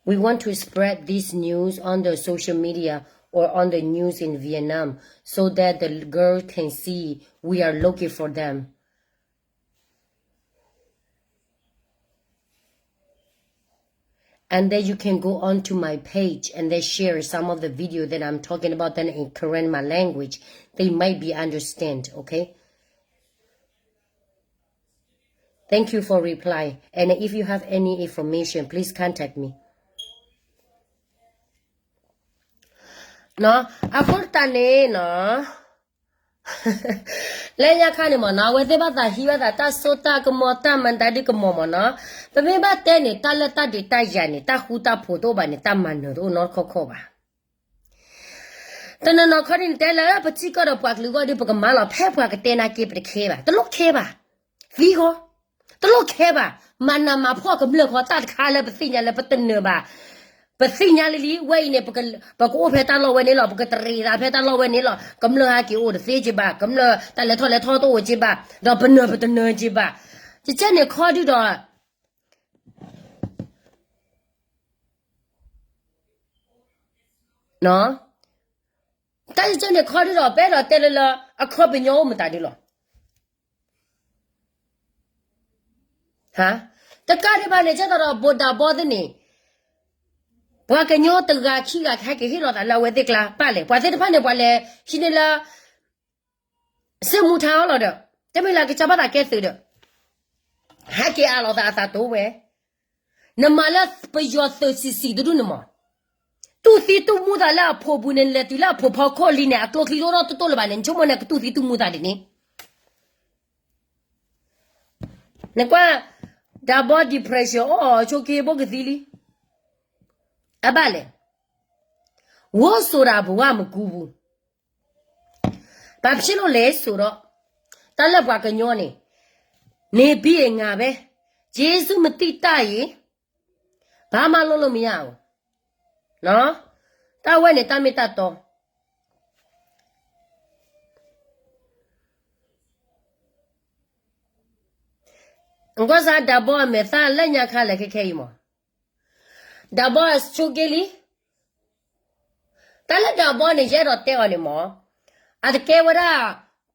We want to spread this news on the social media or on the news in Vietnam so that the girl can see we are looking for them. And then you can go on to my page and then share some of the video that I'm talking about then in Karen my language. They might be understand, okay? Thank you for reply. And if you have any information, please contact me. နီၤ, အဃိသတးန့ၣ်နီၤ, လၢညါခါန့ၣ်မ့ၢ်နီၤ အဝဲသ့ၣ်ဘၣ်သးဟံးဘၣ်သးတၢ်စိတၢ်ကမီၤ တၢ်မၤတၢ်ဒုၣ်ကမီၤမ့ၢ်နီၤ, ပမ့ၢ်ဘၣ်တဲန့ၣ် တၢ်လၢတၢ်ဒုးတၢ်ယၤန့ၣ် တၢ်ဃူတၢ်ဖိးတအိၣ်ဘၣ်န့ၣ် တၢ်မၤနၢၤတအိၣ်နီတခီခီဘၣ်. တနီၤနီၤခီဒ်န့ၣ် တဲလၢပထံကီၢ်ဒီးပှၤကလုာ်ဂီၢ်ဒီး ပကမၤလီၤဖဲပှၤကတဲနာ်က့ ပတခဲဘၣ်, တလိၣ်ခဲဘၣ်, သံဃီ, တလိၣ်ခဲဘၣ်, မၤနးမၤဖှီၣ်ကမျၢၢ်ခီ တၢ်တခါလၢပသ့ၣ်ညါလၢပတနၢၤဘၣ်, ပသ့ၣ်ညါလံလံ ဝဲအံၤန့ၣ် ပကအိၣ်ဖဲတၢ်လီၢ်ဝဲန့ၣ်လီၤ, ပကတရံးသးဖဲတၢ်လီၢ်ဝဲန့ၣ်လီၤ, ကမျၢၢ်ဟဲက့ၤအိၣ်တသ့က့ဘၣ်, ကမျၢၢ်တၢ်လဲၤထီၣ်လဲၤထီတအိၣ်က့ဘၣ်, ဒီးပနၢၤပတနၢၤက့ဘၣ်, ကကဲန့ၣ်ခီဒုဒီး တၢ်ကကဲန့ၣ်ခီဒုဒီး ပအဲၣ်ဒိးတဲလၢလၢ အခီပညီအိၣ်မတၤဒုလီၤ. တကးဒံးဘၣ်န့ၣ် ကဲသိးဒီး ဗိုလ်ဒၣ်ဘီသ့ၣ်န့ၣ် ပှၤကညီတဂၤခံဂၤကဟဲက့ၤဟ့ၣ်လီၤသးလၢအဝဲသ့ၣ်ကျါဘၣ်လဲၣ်, ပှၤသ့ၣ်တဖၣ်န့ၣ် ပှၤလဲၤဟံးန့ၢ်လၢ စစ်မှုထမ်းအီၤလီၤဒီး တမ့ၢ်လၢကစၢ်ဘၣ်သးကဲသုးဒီး ဟဲက့ၤအးလီၤသးအသးတိဝဲ, နမၤလၢပယီၤသုးဆံးဆံးတဒူၣ်န့ၣ်မး, တူၢ်သံတူၢ်မူသးလၢအဖိပူၤန့ၣ် လဲၤတုၤလၢအဖိဖီခိၣ်လံန့ၣ် အကျိချံတအိၣ်ထီၣ်တတိၢ်လၢၤဘၣ်န့ၣ် နဆိကမိၣ်န့ၣ် ကတူၢ်သံတူၢ်မူသးဒ်န့ၣ် နကွၢ် ဒၣ်ဘီ depression အီၣ်ဆိက့ဘိကသံလံ, အဘၣ်လဲၣ်, ဝိစိတၢ်ဘဝမကူဘူး, ဘာဖြစ်လို့လဲဆိုတော့ တၢ်လၢပှၤကညီန့ၣ် နေပြီးရင်ငါပဲ, ကျေးဇူးမသိတတ်ရင် ဘာမှလုပ်လို့မရဘူး, တၢ်ဝဲန့ၣ်တၢ်မ့ၢ်တၢ်တီ ကွၢ်စၢ်ဒၣ်ဘီအမဲာ်သၣ်လၢညါခါလဲၣ်ခဲခဲအံၤမး, ဒၣ်ဘီအဆိက့လံ, တၢ်လၢဒၣ်ဘီန့ၣ် ယအဲၣ်ဒိးတဲအီၤန့ၣ်မး, အတကဲဝဲဒၣ်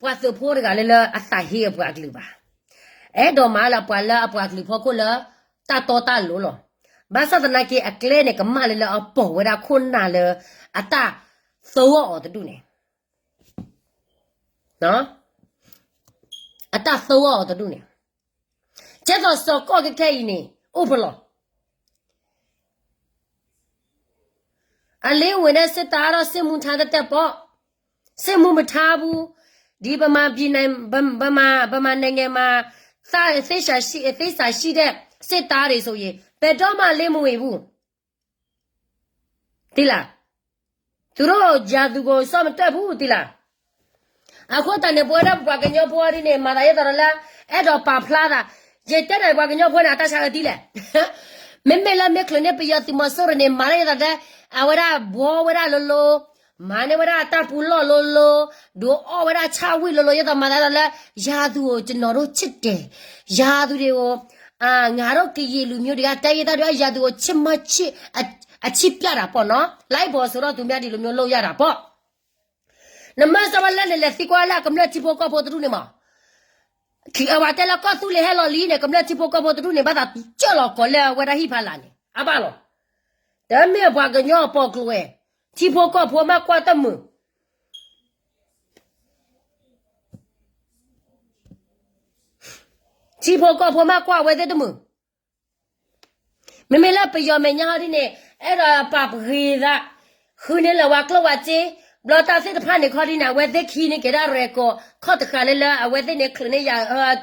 ပှၤသုးဖိတဂၤလၢလၢအသးဟ့အပှၤကလုာ်ဘၣ်, အဲၣ်ဒိးမၤလၢပှၤလၢအပှၤကလုာ်ဖီခိၣ်လၢ တၢ်တီတၢ်လိၤလီၤ, ဘၣ်ဆၣ်သနာ်က့အကျဲန့ၣ် ကမၣ်လၢလၢအပိာ်ဝဲဒၣ်ခိၣ်နၢ်လၢ အတၢ်သဝီအီၤတဒူၣ်န့ၣ် အတၢ်သဝီအီၤတဒူၣ်န့ၣ်, ကဲသိးစီၤကီၢ်ခဲခဲအံၤန့ၣ် အိၣ်ဖဲလဲၣ်, အလ့ဝဲန့ၣ် စစ်သားတော့ စစ်မှုထမ်းတတ်တတ်ပေါ့, စစ်မှုမထမ်းဘူး, ဒီဗမာပြည်နိုင် ဗမာဗမာနိုင်ငံမှာ သစ္စာရှိသစ္စာရှိတဲ့ စစ်သားတွေဆိုရင် ဘယ်တော့မှလ့မဝင်ဘူး သီလၢ သူတို့ရာသူကို စောင့်မတွက်ဘူး သီလၢ အဃိသတးန့ၣ် ပဝဲဒၣ်ပပှၤကညီဖိအီၤဒ်န့ၣ် မၤသးယဲသိးဒီးလၢ အဲၣ်ဒိးပာ်ဖျါသး, ယတဲန့ၣ် ပှၤကညီဖိန့ၣ် အတၢ်ဆါအၢသံလဲၣ်, မ့မ့ၢ်လၢမ့ၢ်ချုးန့ၢ်ပယီၤသုးမီၤစိရိၤန့ၣ် မၤလၢယဲသိးဒီး အဝဲဒၣ်ဘှီဝဲဒၣ်လိၤလိၤ, မၤန့ၢ်ဝဲဒၣ်တၢ်ပူၤလီၢ်လိၤလိၤ, ဒုးအီၣ်ဝဲဒၣ်ဆၣ်ဝံၣ်လိၤလိၤ ယဲသိးမၤသးယဲသိးလၢ ရာသူကို ကျွန်တော်တို့ချစ်တယ်, ရာသူတွေကို ငါတို့ကရင်လူမျိုးတွေက တိုင်းရင်းသားတွေက ရာသူကို ချစ်မှချစ် အချစ်ပြတာပေါ့နော်, လိုက်ပေါ်ဆိုတော့ သူများဒီလိုမျိုးလုပ်ရတာပေါ့, နမ့ၢ်စၢၤဘၣ်လၢနလဲၤသံကွၢ်လၢကမျၢၢ်ထံဖိကီၢ်ဖိတဒူၣ်န့ၣ်မး, အဝဲတဲလၢကီၢ်သူလ့ၤဟဲလီၤလံန့ၣ် ကမျၢၢ်ထံဖိကီၢ်ဖိတဒူၣ်န့ၣ် ဘၣ်သးစၢၢ်လီၤကိးလၢအဝဲဒၣ်ဟံၣ်ဖးလာ်န့ၣ် အဘၣ်လီၤ, တမ့ၢ်ပှၤကညီအပိာ်ကျိၤဝဲ, ထံဖိကီၢ်ဖိမ့ၢ်ကွၢ်တမုာ် ထံဖိကီၢ်ဖိမ့ၢ်ကွၢ်ဝဲသ့ၣ်တမုာ်, မ့မ့ၢ်လၢပယီၤမဲာ်ညါဟီဒ်န့ၣ် အဲၣ်ဒိးပာ်ပဂ့ၤသး, ဃုန့ၢ်လၢဝဲကျိၣ်ဝဲစ့, ဘျီတၢ်သ့ၣ်တဖၣ်န့ၣ်ခီဒ်န့ၣ် အဝဲသ့ၣ်ခံန့ၣ်ကဲဒၣ်ရဲၣ်ကီၢ် ခီၣ်တဃာ်လၢလၢအဝဲသ့ၣ်န့ၣ်ချုးန့ၢ်ယၤ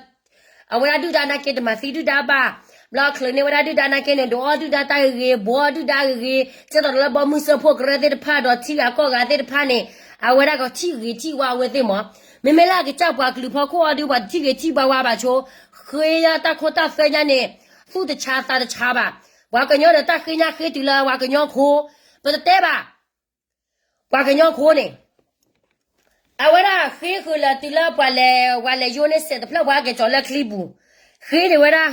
အဝဲဒၣ်ဒုၣ်ဒါနာ်က့တမၤသံဒုၣ်ဒါဘၣ်, ဘျီချုးန့ၢ်ဝဲဒၣ်ဒုၣ်ဒါနာ်က့န့ၣ် ဒုးအီၣ်ဒုၣ်ဒါတၢ်ဂ့ၤဂ့ၤ ဘှီဒုၣ်ဒါဂ့ၤဂ့ၤ ကဲသိးဒီးလၢဘီမုၢ်စၢဖှိၣ်ကရၢသ့ၣ်တဖၣ်ဒီးထံဂၤကီၢ်ဂၤသ့ၣ်တဖၣ်န့ၣ် အဝဲဒၣ်ကထံၣ်ဂ့ၤထံၣ်ဝါအဝဲသ့ၣ်မး, မ့မ့ၢ်လၢအကစၢ်ပှၤကလုာ်ဖီခိၣ်အီၤဒုး ပှၤတထံၣ်ဂ့ၤထံၣ်ဝါဝဲဘၣ်ဆိ, ဃ့ယတၢ်ခိတၢ်သွဲညါန့ၣ် သူၣ်တဆါသးတဆါဘၣ်, ပှၤကညီဒီးတၢ်ဃ့ညါဃ့တုၤလၢပှၤကညီဖိ, ပတတဲဘၣ် ပှၤကညီဖိန့ၣ် အဝဲဒၣ်ဃ့ဃုာ်လၢတုၤလၢပှၤလဲၤဝဲလဲၤယိန့ၢ်စဲးတဖျၢၣ်ပှၤကဲၤကၠီၤလၢချံပူၤ, ဃ့န့ၢ်ဝဲဒၣ်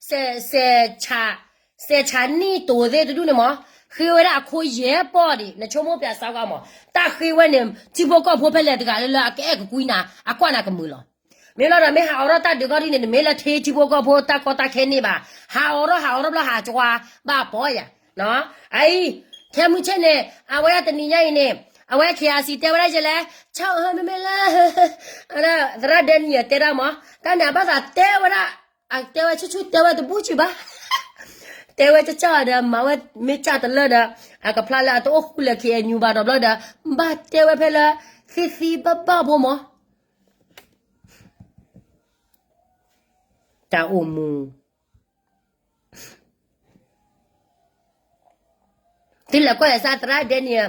စဲးဆးနံၣ်တိၤသ့ၣ်တဒူၣ်န့ၣ်မး, ဃ့ဝဲဒၣ်အခိယဲၢ်ပီၢ်ဒံး နဆိကမိၣ်ပျးစါကွၢ်မး, တၢ်ဃ့ဝဲန့ၣ် ထံဖိကီၢ်ဖိဖဲလဲၣ်တဂၤလၢလၢအကအဲၣ်ကကွံနၤ အကွၢ်နၤကမုာ်လီၤ. မ့ၢ်လီၤဒီးမ့ၢ်ဟးအိးထီၣ်တၢ်ဒုးခီဒ်န့ၣ် နမ့ၢ်လၢထံထံဖိကီၢ်ဖိတၢ်ကီတၢ်ခဲန့ၣ်ဘၣ်, ဟးအိးထီၣ်ဟးအိးထီၣ်ဘျီဟးကွၢ်ဘၣ်ပီၢ်ယၤ, အအံၤ ခဲမုၢ်ဆ့ၣ်န့ၣ် အဝဲဒၣ်တနံၤညါအံၤန့ၣ် အဝဲ KIC တဲဝဲဒၣ်ယဲလဲၣ်, ဆီၣ်အၢမ့မ့ၢ်လၢ သရၣ်ဒဲနံၣ်တဲဒၣ်မး, တၢ်န့ၣ်အဘၣ်သးတဲဝဲဒၣ်, အတဲဝဲဆူၣ်ဆူၣ်တဲဝဲတဘူၣ်ဆံးဘၣ်, တဲဝဲကစၢ်ဒီး မၤဝဲမ့ၢ်ကၢ်တလၢဒီး အကဖျါလၢအတအိၣ်ဃူလၢ KNU ဘၣ်ဒီးဘျီဒီး ဘၣ်တဲဝဲဖဲလၢ သ့သံဘၣ်ဘၣ်ဖိမး တၢ်အိၣ်မူ သုလဲၤကွၢ်အစၢ်သရၣ်ဒဲန့ၣ်,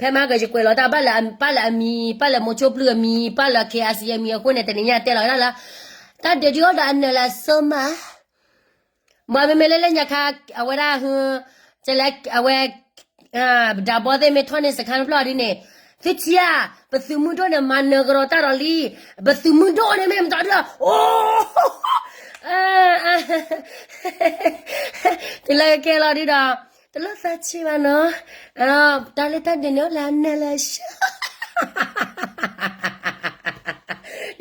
ဖဲမၤကယကွဲးလီၤတၢ်ဘၣ်လၢ ပၢ်လၢအမံၤ ပၢ်လၢမိၤဆိပျုၢ်အမံၤ ပၢ်လၢ ခ့အစံ အမံၤအဃိန့ၣ် တနံၤညါတဲလီၤဝဲဒၣ်လၢ တၢ်ဒုးဒုးအီၣ်ဒီးအနၢၤလၢအစၢမး ဘၣ်မ့မ့ၢ်လၢလၢညါခါ အဝဲဒၣ်ဟ ကလဲအဝဲ ဒၣ်ဘီသ့ၣ်မ့ၢ်ထီၣ်န့ၣ်စခါဖျီၣ်ဒ်န့ၣ်, သုထံဧါ, ပသုးမုၢ်ဒိၣ်န့ၣ်မၤနၢၤကရီတၢ်ဒီးလံ, ပသုးမုၢ်ဒိၣ်န့ၣ်မ့ၢ်မတၤဒုး, အိ, တုၤလၢကကဲလီၤဒုးဒီး, တလိၣ်သးဆံးဘၣ်နီၤ, တၢ်လၢတၢ်ဒုးန့ၣ်အိၣ်လၢအနၢၤလၢအစၢ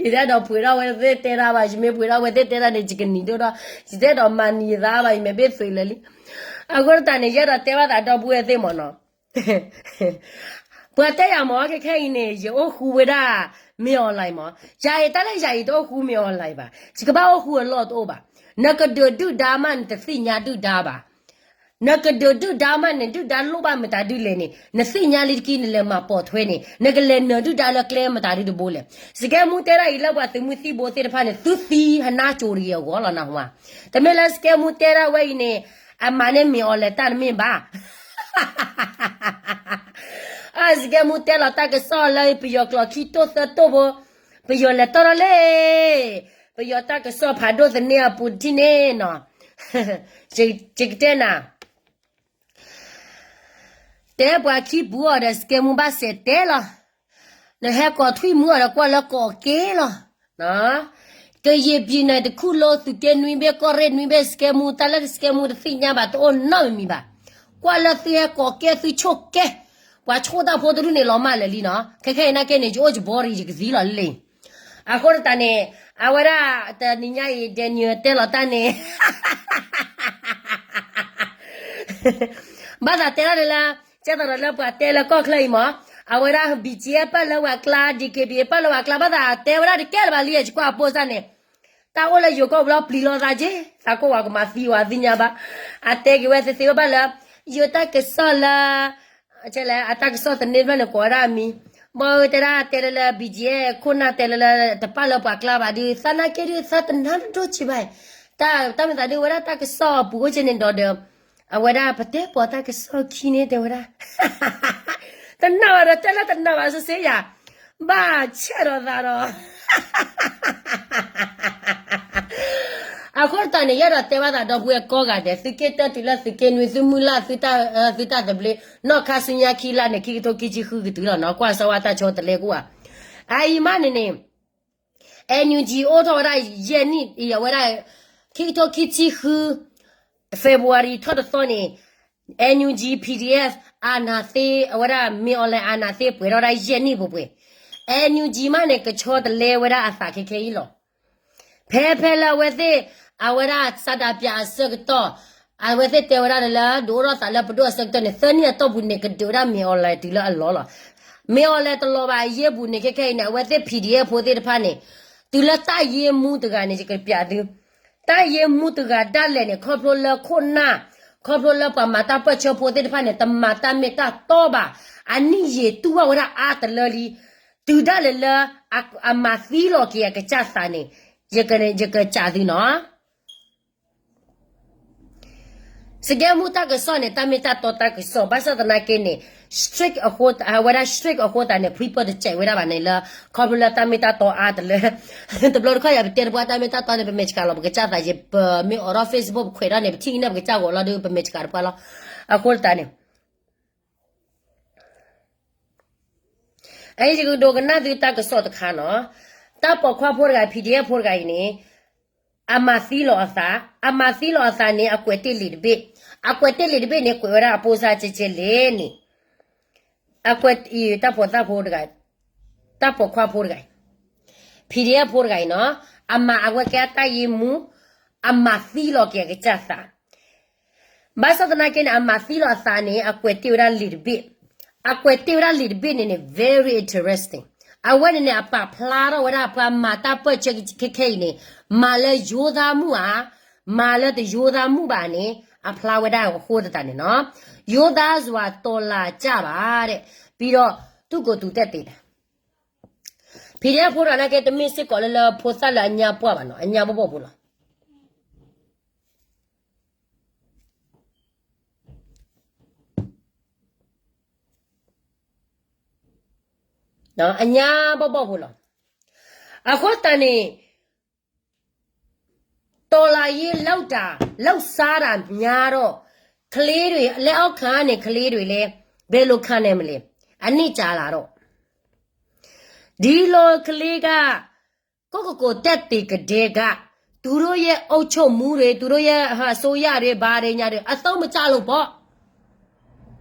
ယတအဲၣ်ဒိးပှ့ၤထီၣ်ဝဲသ့ၣ်တဲတၢ်ဘၣ်, ယမ့ၢ်ပှ့ၤထီၣ်ဝဲသ့ၣ်တဲတၢ်န့ၣ် ယကနံၤဒိၣ်ထီၣ်, ယတအဲၣ်ဒိးမၤနံၤယသးဘၣ်, ယမဲာ်ဘ့ၣ်သွံးလၢာ်လံ. အဃိသတးန့ၣ် ယအဲၣ်ဒိးတဲဘၣ်သးဒီပုၢ်ဝဲၢ်သ့ၣ်မးနီၤ, ပှၤတဲယၤမး ခဲခဲအံၤန့ၣ် ယအိၣ်ဃူဝဲဒၣ် မင်းအောင်လှိုင်မး, ယၤအံၤတၢ်လၢယၤအံၤတအိၣ်ဃူ မင်းအောင်လှိုင်ဘၣ်, ယကဘၣ်အိၣ်ဃူအလီၢ်တအိၣ်ဘၣ်. နကဒုးဒုၣ်ဒါမး နတသ့ၣ်ညါဒုၣ်ဒါဘၣ်. နကဒုးဒုၣ်ဒါမးန့ၣ် ဒုၣ်ဒါလိၣ်ဘၣ်မတၤဒုလဲၣ်န့ၣ် နသ့ၣ်ညါလံတက့ၢ် နလဲၤမၤပိာ်ထွဲန့ၣ် နကလဲၤနၢၤဒုၣ်ဒါလၢကျဲမတၤဒုတဘိလဲၣ်. စကဲမူတဲဒၣ်အံၤလၢပှၤသုးမုၢ်သံၣ်ဘိသ့ၣ်တဖၣ်န့ၣ် သုသံဟနါကၠိၤတဂ့ၤအဂီၢ်လီၤ နၢ်ဟူဧါ. တမ့ၢ်လၢစကဲမူတဲဒၣ်ဝဲအံၤန့ၣ် အမၤန့ၢ် မင်းအောင်လှိုင် တၢ်တမ့ၢ်ဘၣ်. အစကဲမူတဲလီၤတၢ်ကစီၣ်လၢပယီၤကျိာ်ခံတိၢ်သၢတိၢ်ဖိ, ပယီၤလဲၤတီၢ်ထီၣ်လံ, ပယီၤတၢ်ကစီၣ်ဖးဒိၣ်သန့အပူၤတထံၣ်န့ၣ်နီၤ, ယကတဲနၤ တဲပှၤခံပူၤအီၤဒီး စကဲမူဘၣ်စဲးတဲလီၤ. နဟဲကိးထွံၣ်မူအီၤဒီး ကွၢ်လၢကိးက့ၤလီၤ. ကရင်ပြည်နယ်တခုလုံး သုးက့နွံဘ့ၣ် ကီၢ်ရ့ၣ်နွံဘ့ၣ် စကဲမူ တၢ်လၢစကဲမူတသ့ၣ်ညါဘၣ် တအိၣ်နီတမံၤဘၣ်. ကွၢ်လၢသုဟဲကိးက့ၤ သုဆိၣ်က့ၤ, ပှၤဆိၣ်တၢ်ဖိတဒူၣ်န့ၣ်လီၤမၢ်လၢာ်လံနီၤ. ခဲခဲအံၤနာ်က့န့ၣ် ယအိၣ်ယဘီရံၤ ယကသံလီၤလံ. အဃိသတးန့ၣ် အဝဲဒၣ်တနံၤညါအံၤ Daniel တဲလီၤတၢ်န့ၣ် ဘၣ်သးတဲထီၣ်န့ၣ်လၢ ကဲသိးဒီးလၢပှၤတဲလၢကီၢ်ချၢအံၤမး, အဝဲဒၣ် BGF ပၢၢ်လၢဝၤကျါ DKBA ပၢၢ်လၢဝၤကျါ ဘၣ်သးတဲဝဲဒၣ်တကဲလၢၤဘၣ်လံ ယကွၢ်အပိၢ်စၢ်န့ၣ်, တၢ်အိၣ်လၢယိၤကီၢ်ပူၤလီၤ ပျံၤလီၤသးက့ၤ သးကိးဝၤကမၤသံဝဲသ့ၣ်ညါဘၣ်. အတဲက့ၤဝဲသ့သ့ဝဲဘၣ်လၢ ယိၤတၢ်ကစီၣ်လၢ အတၢ်ကစီၣ်သန့ဖျၢၣ်န့ၣ် ကိးဝဲဒၣ်အမံၤ, ဘီတဲဒၣ်တဲလၢလၢ BGF ခိၣ်နၢ်တဲလၢလၢ တပၢၢ်လၢပှၤကျါဘၣ်ဒီး သးနာ်က့ဒီး သးတနာ်ဒိၣ်ဆံးဘၣ်. တၢ်မ့ၢ်သးဒုးဝဲဒၣ်တၢ်ကစီၣ်အပူၤအိၣ်က့န့ၣ်ဒီးဒီး အဝဲဒၣ်ပတဲပိာ်တၢ်ကစီၣ်ခံန့ၣ်တဲဝဲဒၣ် တနာ်ဘၣ်ဒီးတဲလၢတနာ်ဘၣ်စ့ၢ်စ့ၢ်ယၤ, ဘၣ်ဆဲးဒီးသးဒီး အဃိသတးန့ၣ် ယအဲၣ်ဒိးတဲဘၣ်သးဒီပုၢ်ဝဲၢ်ကိးဂၤဒဲး သုးက့တၢတုၤလၢသုးက့နွံ သုမုၢ်လၢ် သုတၢ်သဘျ့ နီၢ်ခါဆူညါခံလါန့ၣ် ခံကထိခံဆံဃုကတုၤလီၤနီၤ ကွၢ်စၢၤဝဲတၢ်ဆီတလဲကအိၣ်ဧါ. အအံၤမးန့ၣ်န့ၣ် NUG အိၣ်ထီၣ်ဝဲဒၣ်ယဲၢ်နံၣ် အဝဲဒၣ် ခံကထိခံဆံဃု February ထီၣ်တသီန့ၣ် NUG PDF အာဏာသိမ်း အဝဲဒၣ် မင်းအောင်လှိုင် အာဏာသိမ်း ပှဲၤထီၣ်ဝဲဒၣ်ယဲၢ်နံၣ်ပှဲၤပှဲၤ NUG မးန့ၣ် ကဆီတလဲဝဲဒၣ်အသးခဲခဲအံၤလီၤ. ဖဲဖဲလၢအဝဲသ့ၣ် အဝဲဒၣ်ဆန္ဒပြအဆၢကတီၢ် အဝဲသ့ၣ်တဲဝဲဒၣ်လၢ ဒုးအိၣ်ထီၣ်သးလၢပဒိၣ်အဆၢကတီၢ်န့ၣ် သၢနံၣ်အတီၢ်ပူၤန့ၣ် ကဒုးဝဲဒၣ် မင်းအောင်လှိုင် တုၤလၢအလီၢ်လီၤ. မင်းအောင်လှိုင် တလီၤဘၣ်အယ့ၢ်ပူၤန့ၣ် ခဲခဲအံၤန့ၣ် အဝဲသ့ၣ် PDF ဖိသ့ၣ်တဖၣ်န့ၣ် တုၤလၢတၢ်ယ့ၢ်မူတဂၤန့ၣ် ယကပျးသု တၢ်ယ့ၢ်မူတဂၤဒၣ်လဲာ်န့ၣ် ခီဖျိလၢခိၣ်နၢ် ခီဖျိလၢပှၤမၤတၢ်ပၢၢ်ဆၢဖိသ့ၣ်တဖၣ်န့ၣ် တမၤတၢ်မ့ၢ်တၢ်တီဘၣ်. အနံၣ်ယံာ်တူၢ်ဘၣ်ဝဲဒၣ်အါတလၢလံ. တုၤဒၣ်လဲာ်လၢ အမၤသံလီၤက့ၤအကစၢ်သးန့ၣ် ယကစံးသုနီၤ စကဲမူတၢ်ကစီၣ်န့ၣ် တၢ်မ့ၢ်တၢ်တီတၢ်ကစီၣ် ဘၣ်ဆၣ်သနာ်က့န့ၣ် strict အဃိ အဝဲဒၣ် strict အဃိသတးန့ၣ် ဖှံပၢၢ်တစဲးဝဲဒၣ်ဘၣ်န့ၣ်လၢ ခီဖျိလၢတၢ်မ့ၢ်တၢ်တီအါတလၢ တဘျီတခီၣ်ယၤ ပတဲတပှၢ်တၢ်မ့ၢ်တၢ်တီန့ၣ် ပမဲာ်ဆှးလီၤ ပကစၢ်သးယံၤ ပမ့ၢ်အိးထီၣ် Facebook ပခွဲးထီၣ်န့ၣ် ပထံၣ်က့ၤန့ၣ် ပကစၢ်ဂီၤလီၤဒီး ပမဲာ်ဆှးတပှၢ်လီၤ. အဃိသတးန့ၣ် အံၤယကဒိကနၣ်သုတၢ်ကစီၣ်တခါနီၤ, တၢ်ပိာ်ခွါဖိတဂၤ PDF ဖိတဂၤအံၤန့ၣ် အမၤသံလီၤအသး, အမၤသံလီၤအသးန့ၣ် အကွဲးတ့ၢ်လံာ်တဘ့ၣ်, အကွဲးတ့ၢ်လံာ်တဘ့ၣ်န့ၣ် ကွဲးဝဲဒၣ်အပိၢ်စၢ်ကဲကဲလဲၣ်န့ၣ်, အကွဲးတ့ၢ်တၢ်ပိာ်သၣ်ဖိတဂၤ, တၢ်ပိာ်ခွါဖိတဂၤအံၤ, PDF ဖိတဂၤအံၤနီၤ, အမၤအဝဲကဲတၢ်ယ့ၢ်မူ, အမၤသံလီၤက့ၤအကစၢ်သး ဘၣ်ဆၣ်သနာ်က့န့ၣ် အမၤသံလီၤအသးန့ၣ် အကွဲးတ့ၢ်ဝဲဒၣ်လံာ်တဘ့ၣ်, အကွဲးတ့ၢ်ဝဲဒၣ်လံာ်တဘ့ၣ်န့ၣ်န့ၣ် very interesting. အဝဲန့ၣ်န့ၣ် အပာ်ဖျါထီၣ်ဝဲဒၣ်ပှၤမၤတၢ်ပၢၢ်ဆၢခဲခဲအံၤန့ၣ် မၤလၢယိၤသးမူဧါ, မၤလၢတယိၤသးမူဘၣ်န့ၣ် အဖျါဝဲဒၣ်အဃိသတးန့ၣ်နီၤ, ယိၤသးစွာတော်လှန်ကြပါတဲ့, ပြီးတော့ သူ့ကိုယ်သူတက်သေတယ်. PDF ဖိတဂၤနာ်က့ တမ့ၢ်စ့ၢ်ကီးလၢလၢဖိသၣ်လၢအညါပှၢ်ဘၣ်နီၤ, အညါဘီၣ်ဘီၣ်ဖိလီၤ. အညါဘီၣ်ဘီၣ်ဖိလီၤ. အဃိသတးန့ၣ် တော်လှန်ရေးလုပ်တာ လုပ်စားတာများတော့ ကလေးတွေ လက်အောက်ခံကနေ ကလေးတွေလည်း ဘယ်လိုခံနိုင်မလဲ အနှစ်ကြာလာတော့ ဒီလိုကလေးက ကိုယ့်ကိုယ်ကိုယ်သက်သေကဒဲက သူတို့ရဲ့အုပ်ချုပ်မှုတွေ သူတို့ရဲ့အစိုးရတွေ ဘာတွေညာတွေ အသုံးမကျလို့ပေါ့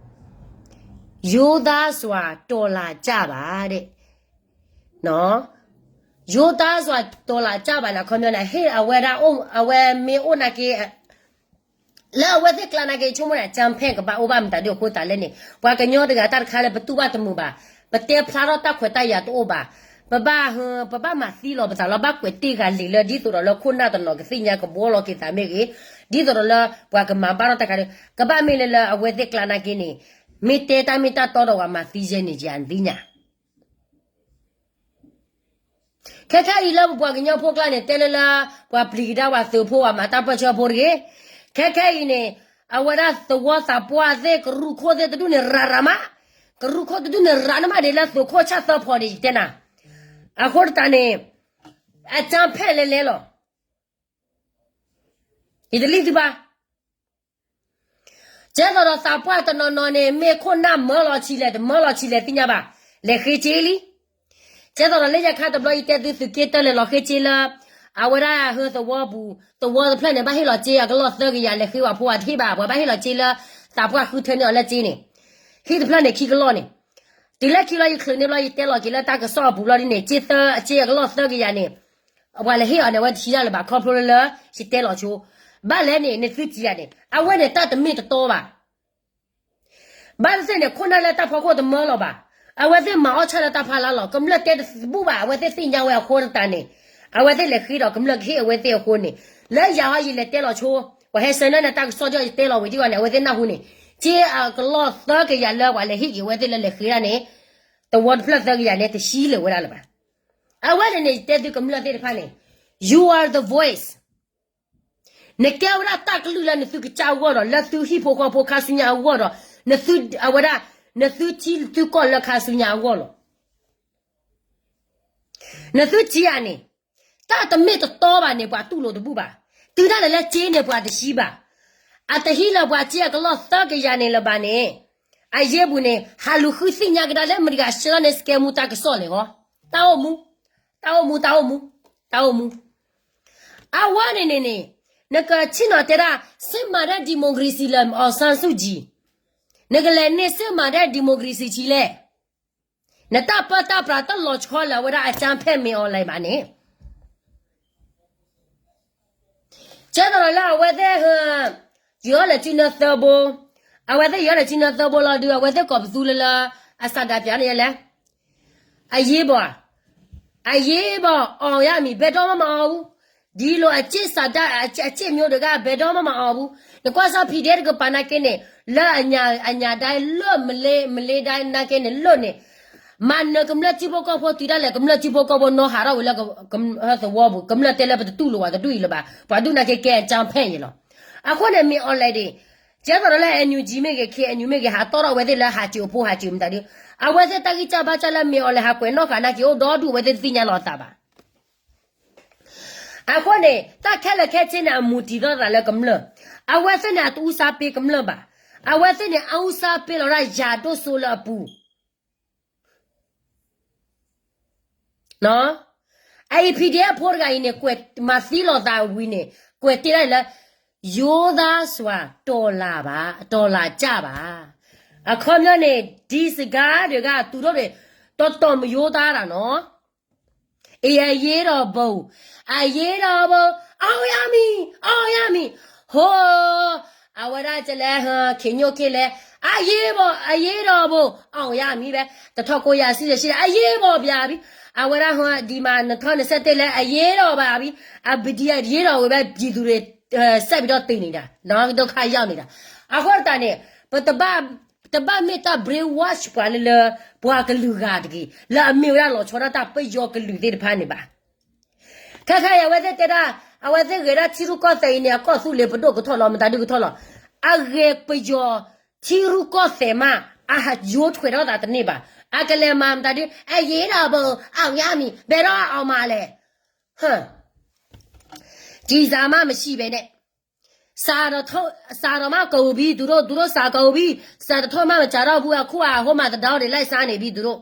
ရိုးသားစွာ တော်လှန်ကြပါတဲ့ နော် ရိုးသားစွာ တော်လှန်ကြပါ န့ၣ် အခီပညီန့ၣ် ဟ့ၣ်အဝဲဒၣ်အိၣ် အဝဲမ့ၢ်အိၣ်နာ်က့ လၢအဝဲသ့ၣ်ကျါနာ်က့ ဆိကမိၣ်န့ၣ် အကြမ်းဖက် ကဘၣ်အိၣ်ဘၣ်မတၤဒုအဃိသတးလဲၣ်န့ၣ် ပှၤကညီတဂၤတၢ်တခါလၢပတူၢ်ဘၣ်တမုာ်ဘၣ်, ပတဲဖျါထီၣ်တၢ်ခွဲးတၢ်ယာ်တအိၣ်ဘၣ်, ပဘၣ် ပဘၣ်မၤသံလီၤပသးလီၤ ဘၣ်ကွဲးတ့ၢ်ဂၤလံာ်လၢ ဒ်သိးဒီးလၢခိၣ်နၢ်တနီၤကသ့ၣ်ညါကဘှီလီၤက့ၤသးမ့ၢ်ဂ့ၤ, ဒ်သိးဒီးလၢပှၤကမၤဘၣ်ထီၣ်တၢ်ခါဒီး ကဘၣ်မ့ၢ်လၢလၢအဝဲသ့ၣ်ကျါနာ်က့န့ၣ် မ့ၢ်တဲတၢ်မ့ၢ်တၢ်တီဒီးပှၤမၤသံယဲန့ၣ် ယၤနသ့ၣ်ညါ ခဲခဲအံၤလၢပပှၤကညီဖိကျါန့ၣ် တဲလၢလၢ ပှၤပျံၤကဒါပှၤသုးဖိ ပှၤမၤတၢ်ပၢၢ်ဆၢဖိတဂ့ၤ, ခဲခဲအံၤန့ၣ် အဝဲဒၣ်သဝီသးပှၢ်သ့ၣ် ကရူၢ်ခိၣ်သ့ၣ်တဒူၣ်န့ၣ် ရၤရၤမး, ကရူၢ်ခိၣ်တဒူၣ်န့ၣ် ရၤနမးဒ်လၢသုးခိၣ်ဆၣ်သၢဖီန့ၣ် ယတဲနၤ, အဃိသတးန့ၣ် အကြမ်းဖက်လဲၤလဲၤလီၤ, ယတလံသုဘၣ် ကဲသိးဒီးသးပှၢ်တနီၤနီၤန့ၣ် မ့ၢ်ခိၣ်နၢ်မၢလီၤဆံးလဲၣ် တမၢလီၤဆံးလဲၣ်သ့ၣ်ညါဘၣ်, လဲၤဃ့စ့လံ. ကဲသိးဒီးလၢညါခါတဘျီ ယတဲသုသုးက့တၢၢ်လဲၤလီၤဃ့စ့လၢ အဝဲဒၣ်ဟၢသဝီပူၤ သဝီတဖျၢၣ်န့ၣ် ဘၣ်ဟ့ၣ်လီၤစ့အကလီၢ်သၢကယၤ လဲၤဃ့ဝဲဖိအတဟ့ၣ်ဘၣ် ပှၤဘၣ်ဟ့ၣ်လီၤစ့လၢ သးပှၢ်ဃုထၢန့ၢ်အီၤလၢစ့န့ၣ်, ဟံၣ်တဖျၢၣ်န့ၣ် ခံကလီၢ်န့ၣ်, တုၤလၢခံလီၤယချုးန့ၢ်ဘျီ ယတဲလီၤက့ၤလၢတၢ်ကစီၣ်အပူၤဘျီဒ်န့ၣ် စ့သၢ စ့အကလီၢ်သၢကယၤန့ၣ် ပှၤလဲၤဟ့ၣ်အီၤန့ၣ် အဝဲတဆံးဒၣ်လၢၤဘၣ် ခီဖျိလၢလၢ ယတဲလီၤဆိ, ဘၣ်လဲၣ်န့ၣ် နသုစံးယၤန့ၣ် အဝဲန့ၣ်တၢ်တမ့ၢ်တတီဘၣ်. ဘၣ်သ့ၣ်သ့ၣ်န့ၣ် ခိၣ်နၢ်လၢတၢ်ဖီခိၣ်တမၢလီၤဘၣ်, အဝဲသ့ၣ်မၤအီၣ်ဆၣ်လၢတၢ်ဖီလာ်လီၤ, ကမျၢၢ်တဲတဘူၣ်ဘၣ် အဝဲသ့ၣ်သ့ၣ်ညါဝဲအဃိသတးန့ၣ်, အဝဲသ့ၣ်လဲၤဃ့ဒီးကမျၢၢ်ကဟ့ၣ်အဝဲသ့ၣ်အဃိန့ၣ်, လၢယၤဟီယလဲၤတဲလီၤဆိ, ပှၤဟဲဆှၢလၢနတၢ်ကစီၣ်ဒီးယတဲလီၤဝံၤဒ်အံၤန့ၣ် အဝဲသ့ၣ်နၢ်ဟူန့ၣ်, စ့အကလီၢ်သၢကယၤလၢပှၤလဲၤဟ့ၣ်က့ၤအဝဲသ့ၣ်လၢလဲၤဃ့ဒၣ်န့ၣ်, သဝီတဖျၢၣ်သၢကယၤန့ၣ် တဆံးလၢၤဝဲဒၣ်လၢၤဘၣ်. အဝဲန့ၣ်န့ၣ် ယတဲသုကမျၢၢ်သ့ၣ်တဖၣ်န့ၣ်, you are the voice. နကဲဝဲဒၣ်တၢ်ကလုၢ်လၢနသုကစၢ်အဂီၢ်ဒီး လၢသုဟံၣ်ဖိဃီဖိခါဆူညါအဂီၢ်ဒီး, နသုအဝဲဒၣ်, နသုထံသုကီၢ်လၢခါဆူညါအဂီၢ်လီၤ. နသုထံဧါန့ၣ်, တၢ်တမ့ၢ်တတီဘၣ်န့ၣ် ပှၤတူၢ်လိာ်တဘူၣ်ဘၣ်. တုၤဒၣ်လဲာ်လၢစ့န့ၣ် ပှၤတဆံးဘၣ်. အတဟံးလၢပှၤစ့အကလီၢ်သၢကယၤန့ၣ်လၢၤဘၣ်န့ၣ်, အယ့ၢ်ပူၤန့ၣ် ဟးလူၤဃုသ့ၣ်ညါကဒါလၢမတၤဂၤဆှၢလီၤန့ၣ် စကဲမူတၢ်ကစီၣ်လဲၣ်ဃီ, တၢ်အိၣ်မူ, တၢ်အိၣ်မူ, တၢ်အိၣ်မူ, တၢ်အိၣ်မူ အဝဲန့ၣ်န့ၣ်န့ၣ်, နကဆ့ၣ်နီၤတဲဒၣ် စစ်မှန်တဲ့ ဒီမိုကရေစီ လၢ အောင်ဆန်းစုကြည်, နကလဲၤန့ၢ် စစ်မှန်တဲ့ ဒီမိုကရေစီ ဆံးလဲၣ်. နတၢ်ပၢတၢ်ပြးတလီၤဆီလၢၤဝဲဒၣ်အကြမ်းဖက် မင်းအောင်လှိုင် ဘၣ်န့ၣ် ကဲသိးဒီးလၢအဝဲသ့ၣ်, ယီၤလဲၤစုနၢသၢဘိ, အဝဲသ့ၣ်ယီၤလဲၤစုနၢသၢဘိလီၤဒုး အဝဲသ့ၣ်ကိးပသူလၢလၢ, အစးဒးပၠးန့ၣ်လဲၣ်, အရေးပေါ်, အရေးပေါ် အောင်ရမည် ဘယ်တော့မှမအောင်ဘူး, ဒီလိုအကျင့်စာတ အကျင့်မျိုးတွေက ဘယ်တော့မှမအောင်ဘူး, နကွၢ်စၢ် ဖံဒဲ တကပၤနာ်က့န့ၣ်, လၢအညၣ်ဒၣ်လၢ မလေးဒၣ်နာ်က့န့ၣ် လၢန့ၣ် မၤနၢၤကမျၢၢ်ထံဖိကီၢ်ဖိတုၤဒၣ်လဲာ် ကမျၢၢ်ထံဖိကီၢ်ဖိနီၢ်ဟးထီၣ်ဝံၤလၢ သဝီပူၤ ကမျၢၢ်တဲလၢပတတူၢ်လိာ်ဝဲတဒူၣ်အံၤလၢၤဘၣ် ပှၤဒူၣ်နာ်က့ကဲအကြမ်းဖက်အံၤလီၤ. အဃိန့ၣ် မင်းအောင်လှိုင် ဒၣ်, ကဲသိးဒီးလၢ NUG မ့ၢ်ဂ့ၤ KNU မ့ၢ်ဂ့ၤ ဟးတီၣ်ထီၣ်ဝဲသ့ၣ်လၢဟးစံာ်အဖိဟးစံာ်မတၤဒုး, အဝဲသ့ၣ်တၢ်ဂံၢ်စၢ်ဘါစၢ်လၢ မင်းအောင်လှိုင် ဟးကွဲးနီၣ်ဃာ်နာ်က့အိၣ်ဒီဒူၣ် အဝဲသ့ၣ်တသ့ၣ်ညါလီၤအသးဘၣ်. အဃိန့ၣ် တၢ်ခဲလၢာ်ခဲဆ့န့ၣ် အမူတံၤသီသးလၢကမျၢၢ်, အဝဲသ့ၣ်န့ၣ် အတအူစၢ်ပ့ၤကမျၢၢ်ဘၣ်, အဝဲသ့ၣ်န့ၣ် အအူစၢ်ပ့ၤလီၤဒၣ်ယၤဒိၣ်စိလၢအပူၤ အအံၤ ဖံဒဲ အဖိတဂၤအံၤန့ၣ် ကွဲးမၤသံလီၤသးဝံၤန့ၣ် ကွဲးတ့ၢ်ဒၣ်လၢ ရိုးသားစွာ တော်လှန်ပါ, တော်လှန်ကြပါ. အခီပညီန့ၣ် ဒီစကားတွေက သူတို့တွေ တော်တော်မရိုးသားတာနော်. အရေးတော်ပုံ, အရေးတော်ပုံ, အောင်ရမည်, အောင်ရမည်, ဟိ, အဝဲဒၣ်ကလဲၤ ခ့ညိၣ်ခ့လဲၣ်, အရေးပေါ်, အရေးတော်ပုံ, အောင်ရမည် ပဲ, တစ်ထောင်ကိုးရာ ရှိတယ်, ရှိတယ်, အရေးပေါ်ဗျာပြီ, အဝဲဒၣ် ဒီမှာ နှစ်ထောင့်နှစ်ဆယ့်တစ် လဲၣ်, အရေးတော်ပါပြီ, အရေးတော်ဝဲပဲ ပြည်သူတွေ ဆက်ပြီးတော့သေနေတာ, ဒုက္ခရောက်နေတာ, အဃိသတးန့ၣ် ပတဘၣ် တဘၣ်မ့ၢ်တၢ် brainwash ပှၤလၢလၢ ပှၤကလုာ်ဂၤတဂ့ၤ လၢအမ့ၢ်ဝဲဒၣ်လီၤဆီဒၣ်တၢ်ပယီၤကလုာ်သ့ၣ်တဖၣ်န့ၣ်ဘၣ်. ခဲခဲအံၤ အဝဲသ့ၣ်တဲဒၣ် အဝဲသ့ၣ်ဂဲၤဒၣ်ထံရူၢ်ကီၢ်သဲးအံၤန့ၣ် အကီၢ်သူလ့ၤပဒိၣ်ကထီၣ်လီၤ မတၤဒုကထီၣ်လီၤ. အဂဲၤပယီၤထံရူၢ်ကီၢ်သဲးမး အဟးယိထွဲးထီၣ်သးတန့ၢ်ဘၣ်. အကလဲၤမၤမတၤဒု အရေးတော်ပုံ အောင်ရမည် ဘယ်တော့အောင်မှာလဲ ဟမ် ကျည်ဆံမမရှိဘဲနဲ့ စးထီၣ်မး ကုန်ပြီ သူတို့ သူတို့ စးကုန်ပြီ စးတထီၣ်မး မစးထီၣ်ဘူး အခုအဟိုမှာ သဒါတွေ လိုက်စားနေပြီ သူတို့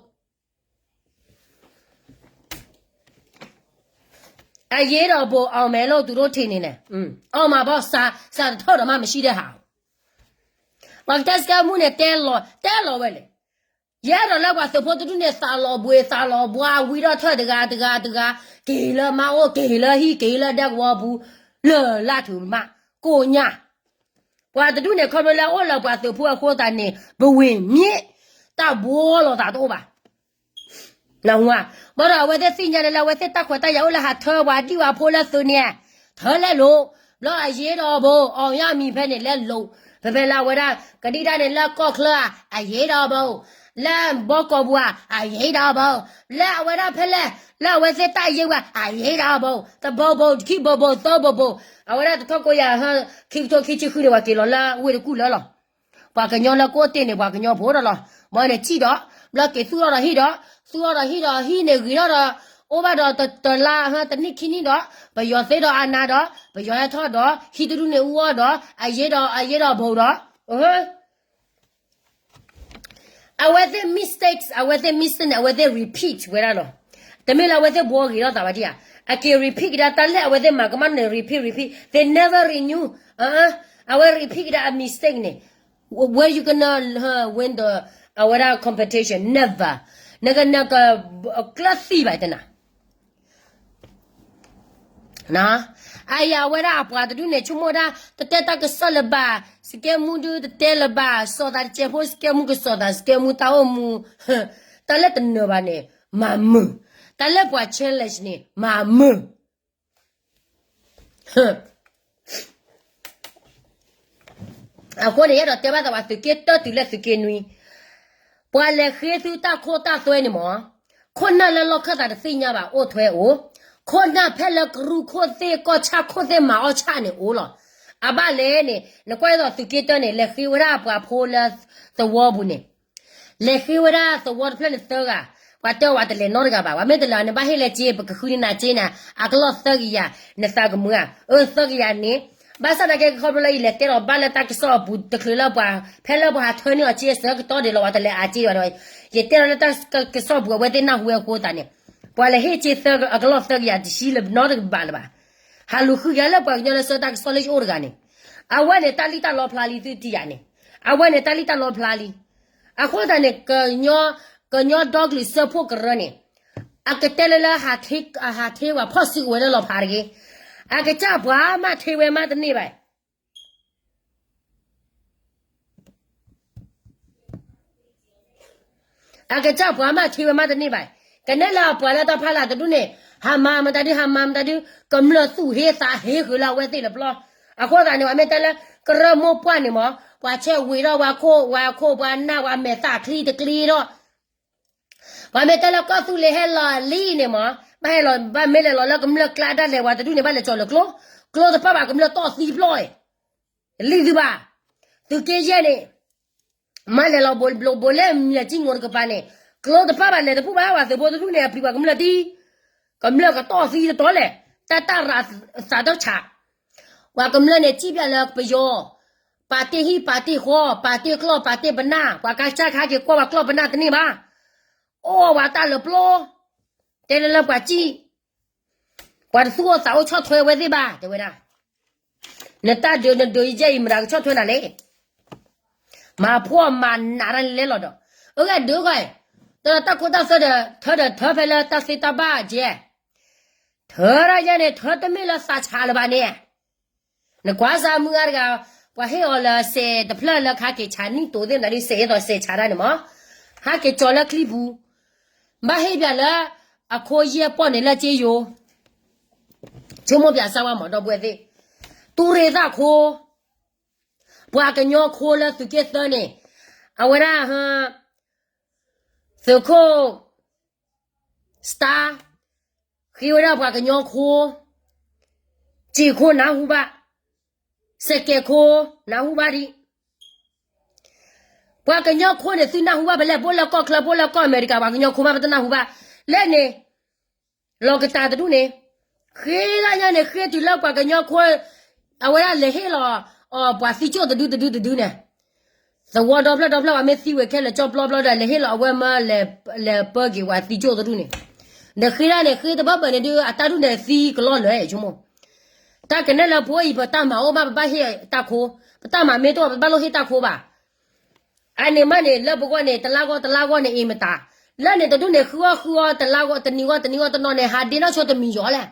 အရေးတော်ပုံ အောင်မယ်လို့ သူတို့ ထင်နေတယ် အောင်မှာပေါ့ စး စးတထီၣ်ဒီးမး မရှိတဲ့ဟာ ပှၤကတဲစကဲမူန့ၣ် တဲလီၤ တဲလီၤဝဲလဲၣ် ယဲဒၣ်လၢပှၤသုးဖိတဒူၣ်န့ၣ် သးလီၤဘှံးသးလီၤဘှါ ဝံထီၣ်ထၢၣ်တဂၤတဂၤတဂၤ က့ၤလၢမါအိၣ် က့ၤလၢဟံၣ် က့ၤလၢဒဲကဝီၤပူၤ လၢာ်လၢ်ထုးမး ကိၣ်ညၣ် ပှၤတဒူၣ်န့ၣ် ခီဖျိလၢအိၣ်လၢပှၤသုးဖိအဃိသတးန့ၣ် ပဝ့ၢ်မ့ၢ်တၢ်ဘှီလီၤသးတအိၣ်ဘၣ် နၢ်ဟူဧါ, ဘၣ်ဒီးအဝဲသ့ၣ်သ့ၣ်ညါန့ၣ်လၢ အဝဲသ့ၣ်တၢ်ခွဲးတၢ်ယာ်အိၣ်လၢဟးထၢပှၤဒံၣ်ဝါဖိလၢသုးန့ၣ်, ထၢလဲၣ်လိၤ, ဘျီအရေးတော်ပုံ အောင်ရမည် ဖဲန့ၣ်လဲၣ်လိၤ, ဖဲဖဲလၢအဝဲဒၣ် ကဒံၣ်တၢ်န့ၣ်လၢကီၢ်ချၢဧါ အရေးတော်ပုံ, လၢဘီကီၢ်ပူၤဧါ အရေးတော်ပုံ, လၢအဝဲဒၣ်ဖဲလဲၣ် လၢအဝဲသ့ၣ်တၢ်အယ့ၢ်ဝဲ အရေးတော်ပုံ, တဘိဘိ ခံဘိဘိ သၢဘိဘိ, အဝဲဒၣ်တထီၣ်ကိးယၤ ခံကထိခံဆံဃုန့ၣ် ပှၤက့ၤလီၤလၢဝ့ၢ်တကူၣ်လၢလီၤ ပှၤကညီလၢကအိၣ်တ့ၢ်န့ၣ် ပှၤကညီဖိဒီးလီၤ. ဘၣ်န့ၣ်စံၣ်ဒီး ဘျီက့ၤသူၣ်ထီၣ်ဒီးဟံၣ်ဒီး, သူၣ်ထီၣ်ဒီးဟံၣ်ဒီးဟံၣ်န့ၣ်ဂ့ၤထီၣ်ဒီး, အိၣ်ဘၣ်ဒီးတလါ တနံၣ်ခံနံၣ်ဒီး, ပယီၤသ့ဒီးအနၤဒီး, ပယီၤဟဲထီၣ်ဒီး ဟံၣ်တဒူၣ်န့ၣ်အူအီၣ်ဒီး အရေးတော်ပုံ ဒီး အဝဲသ့ၣ် mistakes အဝဲသ့ၣ် mistake န့ၣ် အဝဲသ့ၣ် repeat ဝဲဒၣ်လီၤ. တမ့ၢ်လၢအဝဲသ့ၣ်ဘှီဂ့ၤထီၣ်သးဘၣ်ဒံးဧါ, အက့ၤ repeat ကဒါတၢ်လၢအဝဲသ့ၣ်မၤကမၣ်န့ၣ် repeat repeat, they never renew, အဝဲ repeat ကဒါအ mistake န့ၣ်, where you gonna win the အဝဲဒၣ် competition, never, နကနကကျၢၢ်သံဘၣ်တနၤ အယၤအဝဲဒၣ်အပှၤတဒူၣ်န့ၣ် ဆိကမိၣ်ဒၣ် တတဲတၢ်ကစီၣ်လၢၤဘၣ်, စကဲမူဒုတတဲလၢၤဘၣ်, စီၤသးတစဲးဖိ စကဲမူကစီၤသး စကဲမူတၢ်အိၣ်မူ, တၢ်လၢတနၢၤဘၣ်န့ၣ် မၤမုာ်, တၢ်လၢပှၤ challenge န့ၣ် မၤမုာ် အဃိန့ၣ် ယအဲၣ်ဒိးတဲဘၣ်သးပှၤသုးက့တၢတုၤလၢသုးက့နွံ, ပှၤလဲၤဃ့သုတၢ်ခိတၢ်သွဲန့ၣ်မး, ခိၣ်နၢ်လၢလီၢ်ခၢၣ်သးတသ့ၣ်ညါဘၣ် အိၣ်ထွဲအိၣ်, ခိၣ်နၢ်ဖဲလၢကရူၢ်ခိၣ်သ့ၣ်ကီၢ်ဆၣ်ခိၣ်သ့ၣ်မၤအီၣ်ဆၣ်န့ၣ်အိၣ်လီၤ. အဘၣ်လဲၣ်န့ၣ် နကွၢ်ဒ်သိးသုးက့တၢန့ၣ် လဲၤဃ့ဝဲဒၣ်ပှၤဖိလၢသဝီပူၤန့ၣ် လဲၤဃ့ဝဲဒၣ်သဝီတဖျၢၣ်န့ၣ်သၢဂၤ, ပှၤတဲအီၤဝဲတလဲၤနီတဂၤဘၣ်, ပှၤမ့ၢ်တလဲၤန့ၣ် ဘၣ်ဟ့ၣ်လၢစ့ ပကဃုန့ၢ်နၤစ့နၤ, အကလီၢ်သၢကယၤ, နသးကမုာ်ဧါ, အၢသၢကယၤန့ၣ်, ဘၣ်ဆၣ်သနာ်က့ ခီဖျိလၢယလဲၤတဲဒီးဘၣ်လၢတၢ်ကစီၣ်အပူၤတချုးလၢပှၤ, ဖဲလၢပှၤဟးထၢန့ၢ်အီၤစ့အဆၢကတီၢ်ဒံးလီၤ ပှၤတလဲၤအါစ့ဘၣ်ဒီး, ယတဲဒီးလၢတၢ်ကစီၣ်ပူၤ အဝဲသ့ၣ်နၢ်ဟူဝဲအဃိသတးန့ၣ်, ပှၤလဲၤဟ့ၣ်စ့သၢအကလီၢ်သၢကယၤတဆံလၢနီတကပၤလၢၤဘၣ်. ဟးလူၤဃုကယၤလၢပှၤကညီလၢဆှၢတၢ်ကစီၣ်လၢယအိၣ်တဂၤန့ၣ်, အဝဲန့ၣ်တၢ်လံၣ်တၢ်လီဖျါလံသုတံၢ်ယၤန့ၣ်, အဝဲန့ၣ်တၢ်လံၣ်တၢ်လီဖျါလံ. အဃိသတးန့ၣ် ကညီဒီကလုာ်စၢဖှိၣ်ကရၢန့ၣ်, အကတဲလၢလၢ ဟးထ့ဝဲဖီၣ်စုကဝဲၤလၢလီၤဖးတဂ့ၤ, အကစၢ်ပှၤမးထ့ဝဲမးတန့ၢ်ဘၣ် အကစၢ်ပှၤမးထ့ဝဲမးတန့ၢ်ဘၣ်. ကနဲလၢအပှၤလၢတၢ်ဖီလာ်တဒူၣ်န့ၣ်, ဟးမၤမတၤဒု ဟးမၤမတၤဒု, ကမျၢၢ်သူၣ်ဟ့သးဟ့ဃုာ်လၢအဝဲသ့ၣ်လၢပျီ. အဃိသတးန့ၣ် ပှၤမ့ၢ်တဲလၢ ကရၢမိၢ်ပှၢ်န့ၣ်မး, ပှၤဆဲးဝံၤထီၣ်ပှၤခိၣ်, ပှၤခိၣ်ပှၤနၢ် ပှၤမဲာ်သၣ်ချံတချံဒီး ပှၤမ့ၢ်တဲလၢကီၢ်သူလ့ၤဟဲလီၤလံန့ၣ်မး, ဘၣ်ဟဲလီၤ ဘၣ်မ့ၢ်လဲၤလီၤလၢကမျၢၢ်ကျါဒၣ်လဲာ် ပှၤတဒူၣ်န့ၣ် ဘၣ်လဲၤကၠီၤလၢကျိ, ကျိတဖၣ်ဘၣ် ကမျၢၢ်တီၢ်သံပျီၢ်, လံသုဘၣ်, သုးက့ယဲၢ်န့ၣ်, မ့ၢ်လဲၤလီၤဘိးလဲၣ်မၠဲၣ်ကၠံၣ်ငိၤတကပၤန့ၣ်, ကျိတဖၣ်ဘၣ်လဲၤတပူၤဘၣ် ပှၤသုးဖိတဒူၣ်န့ၣ် အပျံၤပှၤကမျၢၢ်တံၢ်, ကမျၢၢ်ကတီၢ်သံတတီၤလဲၣ်, တၢ်တၢ်ရၤသးတဆး ပှၤကမျၢၢ်န့ၣ် စံၣ်ပၠးလၢပယီၤ, ပာ်တ့ၢ်ဟံၣ်ပာ်တ့ၢ်ဃီ, ပာ်တ့ၢ်ကျီၢ်ပာ်တ့ၢ်ပနၢ်, ပှၤကစၢ်ခါက့ၤကွၢ်ပှၤကျီၢ်ပနၢ်တန့ၢ်ဘၣ်, အိၣ်ဝဲတၢ်လၢပျီ, တဲလၢလၢပှၤစံၣ်, ပှၤတသူၣ်အိၣ်သးအိၣ်ဆီၣ်ထွဲဝဲသ့ၣ်ဘၣ် တဲဝဲဒၣ်, နတၢ်ဒုးနဒုးယဲၢ်အံၤ မတၤကဆီၣ်ထွဲနၤလဲၣ် မၤဖှီၣ်မၤနးတၢ်လဲၤလဲၤလီၤဒီး, အဂၤဒုးဂီၢ်, တၢ်တၢ်ခိတၢ်သွဲဒီး ထၢဒီးထၢဖဲလၢတၢ်သ့တၢ်ဘၣ်ကဲ, ထၢဒၣ်ယဲန့ၣ် ထၢတမ့ၢ်လၢသးဆးလၢၤဘၣ်န့ၣ်, နကွၢ်စၢ်မုၢ်ဂၤတဂၤ, ပှၤဟ့ၣ်အီၤလၢစဲးတဖျၢၣ်လၢခါက့ၤဆးနံၣ်တိၤသ့ၣ်မတၤဒ်စဲးအသိးစဲးဆးတၢ်န့ၣ်မး, ဟးက့ၤကၠီၤလၢချံပူၤ, ဘၣ်ဟ့ၣ်ပၠးလၢ အခိယဲၢ်ပီၢ်န့ၣ်လၢက့ယိၤ ဆိကမိၣ်ပၠးစၢ်ဝဲမးဒီပုၢ်ဝဲၢ်သ့ၣ်, တူၢ်ရ့ၣ်သၣ်ခိ, ပှၤကညီခိလၢသုးက့သၢန့ၣ်, အဝဲဒၣ်, သုးခိၣ်, star, ဃ့ဝဲဒၣ်ပှၤကညီခိ, စံးခိနၢ်ဟူဘၣ်, စဲးကဲးခိ, နၢ်ဟူဘၣ်ဒံး ပှၤကညီခိၣ်န့ၣ် သုနၢ်ဟူဘၣ်ဖဲလဲၣ်, ပအိၣ်လၢကီၢ်ချၢ ပအိၣ်လၢကီၢ်အမဲရကၤ ပှၤကညီခိၣ်မး ပတနၢ်ဟူဘၣ်, လၢန့ၣ် လီၤကတၢ်တဒူၣ်န့ၣ်, ဃ့ဒၣ်ညါန့ၣ် ဃ့တုၤလၢပှၤကညီခိၣ်, အဝဲဒၣ်လဲၤဟ့ၣ်လီၤအီၤ ပှၤသံကၠိၣ်တဒုတဒုတဒုန့ၣ်, သဝီဒီဖျၢၣ်ဒီဖျၢၣ် ပှၤမ့ၢ်သံဝဲခဲလၢာ်ကၠီပျီဘျီဒီး လဲၤဟ့ၣ်လီၤအဝဲမၢ လဲၤပၢက့ၤပှၤသံကၠိၣ်တဒူၣ်န့ၣ်, ဒီးဃ့ဒၣ်န့ၣ် ဃ့တဘၣ်ဘၣ်န့ၣ်ဒုး အတၢ်ဒူၣ်န့ၣ်သံကလီလၢာ်ဆိကမိၣ်, တၢ်ကနဲလၢပအိၣ်အံၤ ပတၢ်မၤအိၣ်မး ပဘၣ်ဟ့ၣ်တၢ်ခိ, ပတၢ်မၤမ့ၢ်တအိၣ် ပတဘၣ်လိၣ်ဟ့ၣ်တၢ်ခိဘၣ်. အန့ၣ်မးန့ၣ် လၢပဂီၢ်န့ၣ် တလါဂီၢ်တလါဂီၢ်န့ၣ် အ့ၣ်မတၤ, လၢန့ၣ်တဒူၣ်န့ၣ် ဃုအီၣ်ဃုအီ တလါဂီၢ်တနံၤဂီၢ်တနံၤဂီၢ်တနီၤန့ၣ် ဟးဒ့နီၢ်ဆိတမံၤယီၤလဲၣ်.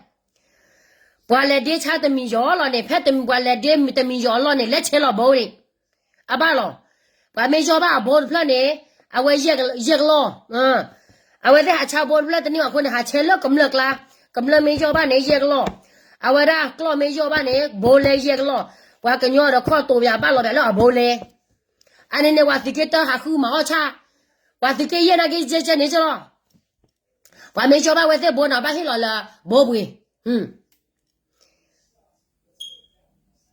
ပှၤလဲၤဒ့ဆါတမံၤယီၤလီၤန့ၣ် ဖဲတမံၤပှၤလဲၤဒ့တမံၤယီၤအလီၢ်န့ၣ် လဲၤဆဲးလီၤဘိန့ၣ်, အဘၣ်လီၤ. ပှၤမ့ၢ်ယီၢ်ဘၣ်အဘိတဖျၢၣ်န့ၣ် အဝဲယဲၢ်ကလီၢ်, အဝဲသ့ၣ်ဟးဆါဘိတဖျၢၣ်တနံၤအဃိန့ၣ် ဟးဆဲးလၢကမျၢၢ်ကျါ, ကမျၢၢ်မ့ၢ်ယီၢ်ဘၣ်န့ၣ် ယဲၢ်ကလီၢ်, အဝဲဒၣ်ကျီၢ်မ့ၢ်ယီၢ်ဘၣ်န့ၣ် ဘိလဲယဲၢ်ကလီၢ်, ပှၤကညီဒီးခီၣ်တိၤပၠးဘၣ်လီၤပၠးလၢအဘိလဲ အန့ၣ်န့ၣ် ပှၤသုးက့တၢ်ဟးဃုမၤအီၣ်ဆၣ်, ပှၤသုးက့ယဲၢ်နာ်က့ ကဲကဲန့ၣ်ကလီၤ, ပှၤမ့ၢ်ယီၢ်ဘၣ်ဝဲသ့ၣ်ဘိန့ၣ် ဘၣ်ဟ့ၣ်လီၤလၢဘိပှ့ၤ.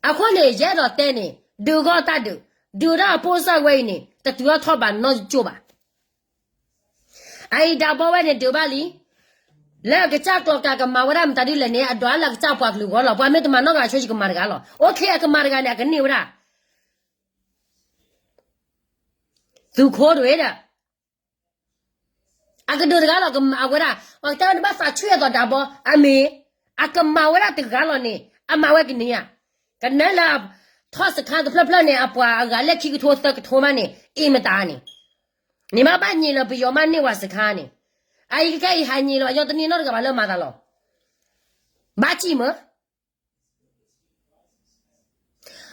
အဃိန့ၣ် ယအဲၣ်ဒိးတဲန့ၣ် ဒုးဂီၢ်တၢ်ဒုး, ဒုးဒၣ်အပိၢ်စၢ်ဝဲအံၤန့ၣ် တတုၤထီၣ်ထီၣ်ဘးနီတကၠိၢ်ဘၣ်. အအံၤဒၣ်ဘီဝဲန့ၣ်ဒုးဘၣ်လံ, လၢအကစၢ်ကျီၤကၤကမၤဝဲဒၣ်မတၤဒ်လဲၣ်န့ၣ် အဒွးလၢအကစၢ်ပှၤကလုာ်ဂီၢ်လီၤ. ပှၤမ့ၢ်တမၤနီၣ်ဂၤဆိ ယကမၤတဂၤလီၤ. အိၣ်ခ့ အကမၤတဂၤန့ၣ် အကန့ၢ်ဝဲဒၣ် သုးခိၣ်တဝဲဒီး အကဒုးတဂၤလီၤ ကမၤဝဲဒၣ်, ပှၤကတဲဝဲန့ၣ်ဘၣ်သးဆူၣ်အသိးဒၣ်ဘီ, အမ့ၢ် အကမၤဝဲဒၣ်တဂၤလီၤန့ၣ် အမၤဝဲကန့ၢ်ဧါ. ကနဲလၢ ထီၣ်စခါတဖျၢၣ်ဖျၢၣ်န့ၣ် အပှၤအဂၤလၢခံကထိသၢကထိမးန့ၣ် အ့ၣ်မတၤန့ၣ်, န့ၣ်မးဘၣ်ညံးလီၤပယီၤမးန့ၢ်ဝဲစခါန့ၣ်, အအံၤခဲအံၤဟးညံးလီၤ ညီတန့ၢ်နီတဂၤဘၣ်လၢမၤသးလီၤ. ဘၣ်စံၣ်မး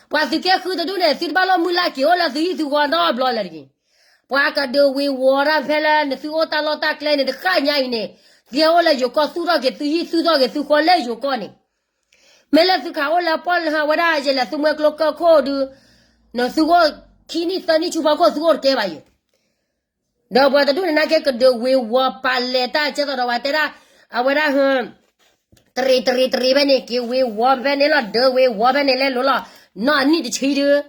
ပှၤသုးက့ဃုတဒူၣ်န့ၣ် သုတဘၣ်လိၣ်မုၢ်လၢ်က့ၤအိၣ်လၢသုဟံၣ်သုဃီနီတဘျီလၢၤတဂ့ၤ. ပှၤကဒုးဝ့ၤဝီၤတၢ်ဖဲလၢနသုအိၣ်တၢ်လီၢ်တၢ်ကျဲန့ၣ် တဃၣ်ညါအံၤန့ၣ်, သုဟဲအိၣ်လၢယိၤကီၢ် သူၣ်ထီၣ်က့ၤသုဟံၣ်သူၣ်ထီၣ်က့ၤသုဃီလၢယိၤကီၢ်န့ၣ်, မ့ၢ်လၢသုခးအိၣ်လၢပီၣ်လဲၣ်ဟးဝဲဒၣ်ယဲလဲၤသုမှဲကျိကၢၢ်ခိၣ်ဒုး, နသုအိၣ်ခံနံၣ်သၢနံၣ်ဆူဖီခိၣ်သုအိၣ်တကဲဘၣ်ယိၤ ဒီးပှၤတဒူၣ်န့ၣ်နာ်က့ကဒုးဝ့ၤဝီၤပာ်လဲၤတၢ်ကဲသိးဒီးပှၤတဲဒၣ်, အဝဲဒၣ်, တရံးတရံးတရံးဖဲန့ၣ် က့ၤဝ့ၤဝီၤဖဲန့ၣ်လီၤ ဒုးဝ့ၤဝီၤဖဲန့ၣ်လဲၤလိၤလီၤ, နီၢ်အနံၣ်တဆံဒုး,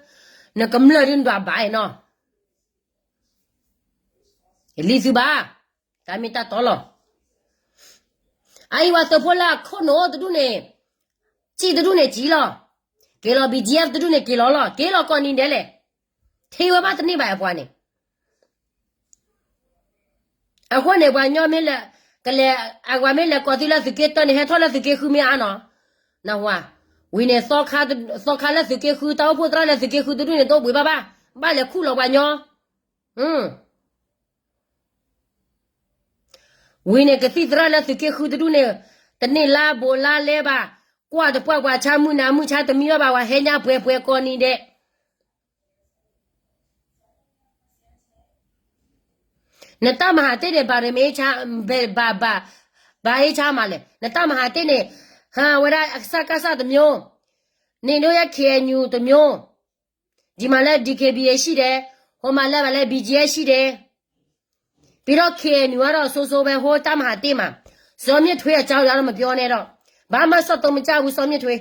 နကမျၢၢ်ဒုးနဒွးဘၣ်နီၤ, လံသုဘၣ်, တၢ်မ့ၢ်တၢ်တီလီၤ. အအံၤပှၤသုးဖိလၢအခိၣ်နူာ်တဒူၣ်န့ၣ်, စံၣ်တဒူၣ်န့ၣ်စံၣ်လီၤ, က့ၤလီၤ BGF တဒူၣ်န့ၣ်က့ၤလီၤလီၤ, က့ၤလီၤကိးနံၤဒဲးလဲၣ်, ထံၣ်ဝဲဘၣ်တန့ၢ်ဘၣ်အပှၤန့ၣ် အဃိန့ၣ် ပှၤညီမ့ၢ်လဲၤ, ကလဲၤ, အဝဲမ့ၢ်လဲၤကိးသုလၢသုးက့တၢန့ၣ် ဟဲထီၣ်လၢသုးက့ဃုမ့ၢ်အါနီၤ, နဝၤ, ဝံၤန့ၣ်, သီခါလၢသုးက့ဃု တၢ်အိၣ်ဖှိၣ်သရၣ်လၢသုးက့ဃုတဒူၣ်န့ၣ် တအိၣ်ဘှံးဘၣ်ဘၣ်, ဘၣ်လဲၤခူၣ်လီၤပှၤညီ ဝံၤန့ၣ် ကသံၣ်သရၣ်လၢသုးက့ဃုတဒူၣ်န့ၣ်, တန့ၢ်လါဘိးလါလဲဘၣ်, ကွၢ်တပှၢ်ပှၤဆါမုၢ်နၤမုၢ်ဆါတမံၤဘၣ်ဘၣ်, ပှၤဟဲညါပှဲၤပှဲၤကိးနံၤဒဲး နတၢ်မၤဟးတ့ၢ်န့ၣ် ဘၣ်ရမ့ၣ်, ဘၣ်, ဘၣ်အ့ၣ်ဆါမးလဲၣ်, နတၢ်မၤဟးတ့ၢ်န့ၣ်, ဟးဝဲဒၣ် စကစ တမျိုး, န့ၣ်ဒိယဲ KNU တမျိုး, ဒ်မးလၢ DKBA ရှိတယ်, ဟိုမှာလဲဘၣ်လဲ BGF ရှိတယ်, ပြီးတော့ KNU ကတော့ ဆိုးဆိုးပဲ ဟိုတၢ်မၤဟးတ့ၢ်မှာ, စောမြင့်ထွေးအကြောင်း ရတော့ မပြောနဲ့တော့, ဘာမှ ဆက်သွယ် မကြဘူး စောမြင့်ထွေး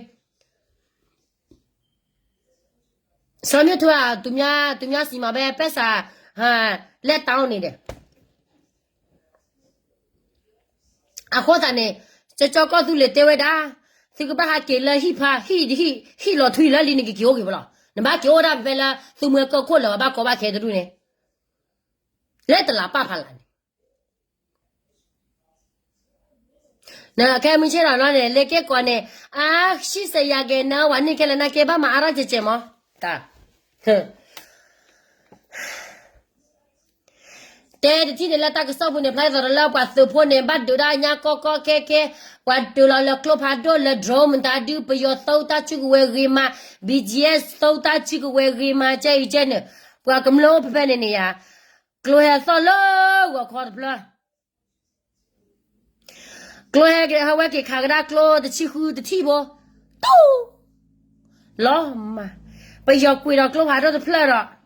စောမြင့်ထွေးက သူများ, သူများဆီမှာပဲ ပိုက်ဆံ ဟး, လဲတောင်းနေတယ်. အဃိသတးန့ၣ်, ကၠီကီၢ်သူလ့ၤတဲဝဲဒၣ်, သုကဘၣ်ဟးက့ၤလၢဟံၣ်ဖး, ဟံၣ်, ဟံၣ်လီၤထွံလၢလံန့ၣ် ကက့ၤအိၣ်က့ၤဝဲလီၤ. နဘၣ်က့ၤအိၣ်ဒၣ်ဖဲလၢ သုမှဲကၢၢ်ခိၣ်လၢၤဘၣ်ကီဘၣ်ခဲတဒူၣ်န့ၣ် လၢတလးပာ်ဖးလာ်န့ၣ် နခဲမုၢ်ဆ့ၣ်ထီၣ်နီၤန့ၣ် လၢက့ၢ်ကီးန့ၣ်, အါ, ဆံးစဲးယၤက့ၤနဝၤန့ၢ်ခဲလၢာ်နာ်က့ ဘၣ်မၤအါထီၣ်ကဲးကဲးမး, တၢ် တဲတထံၣ်န့ၣ်လၢတၢ်ကစီၣ်ပူၤန့ၣ် ဖျါသိးဒီးလၢပှၤသုးဖိန့ၣ် ဘၣ်ဒုးဒၣ်ညါကီကီခဲခဲ, ပှၤဒုးလီၤလၢကျိဖးဒိၣ်လၢ drone မတၤဒုး ပယီၤသုးတၢ်စုကဝဲၤဂ့ၤမး, BGF သုးတၢ်စုကဝဲၤဂ့ၤမး ကဲအံၤကဲန့ၣ်, ပှၤကမျၢၢ်အိၣ်ဖဲဖဲန့ၣ်န့ၣ်ဧါ, ကျိဟဲသီၣ်လၢဂီၤခီတဖျၢၣ် ကျိဟဲက့ၤ ဟဲဝဲက့ၤခးကဒါကျိတဆံဃုတထံၣ်ဘိ, တူၢ်, လီၤမး, ပယီၤကွံာ်ဒီးကျိဖးဒိၣ်တဖျၢၣ်ဒီး,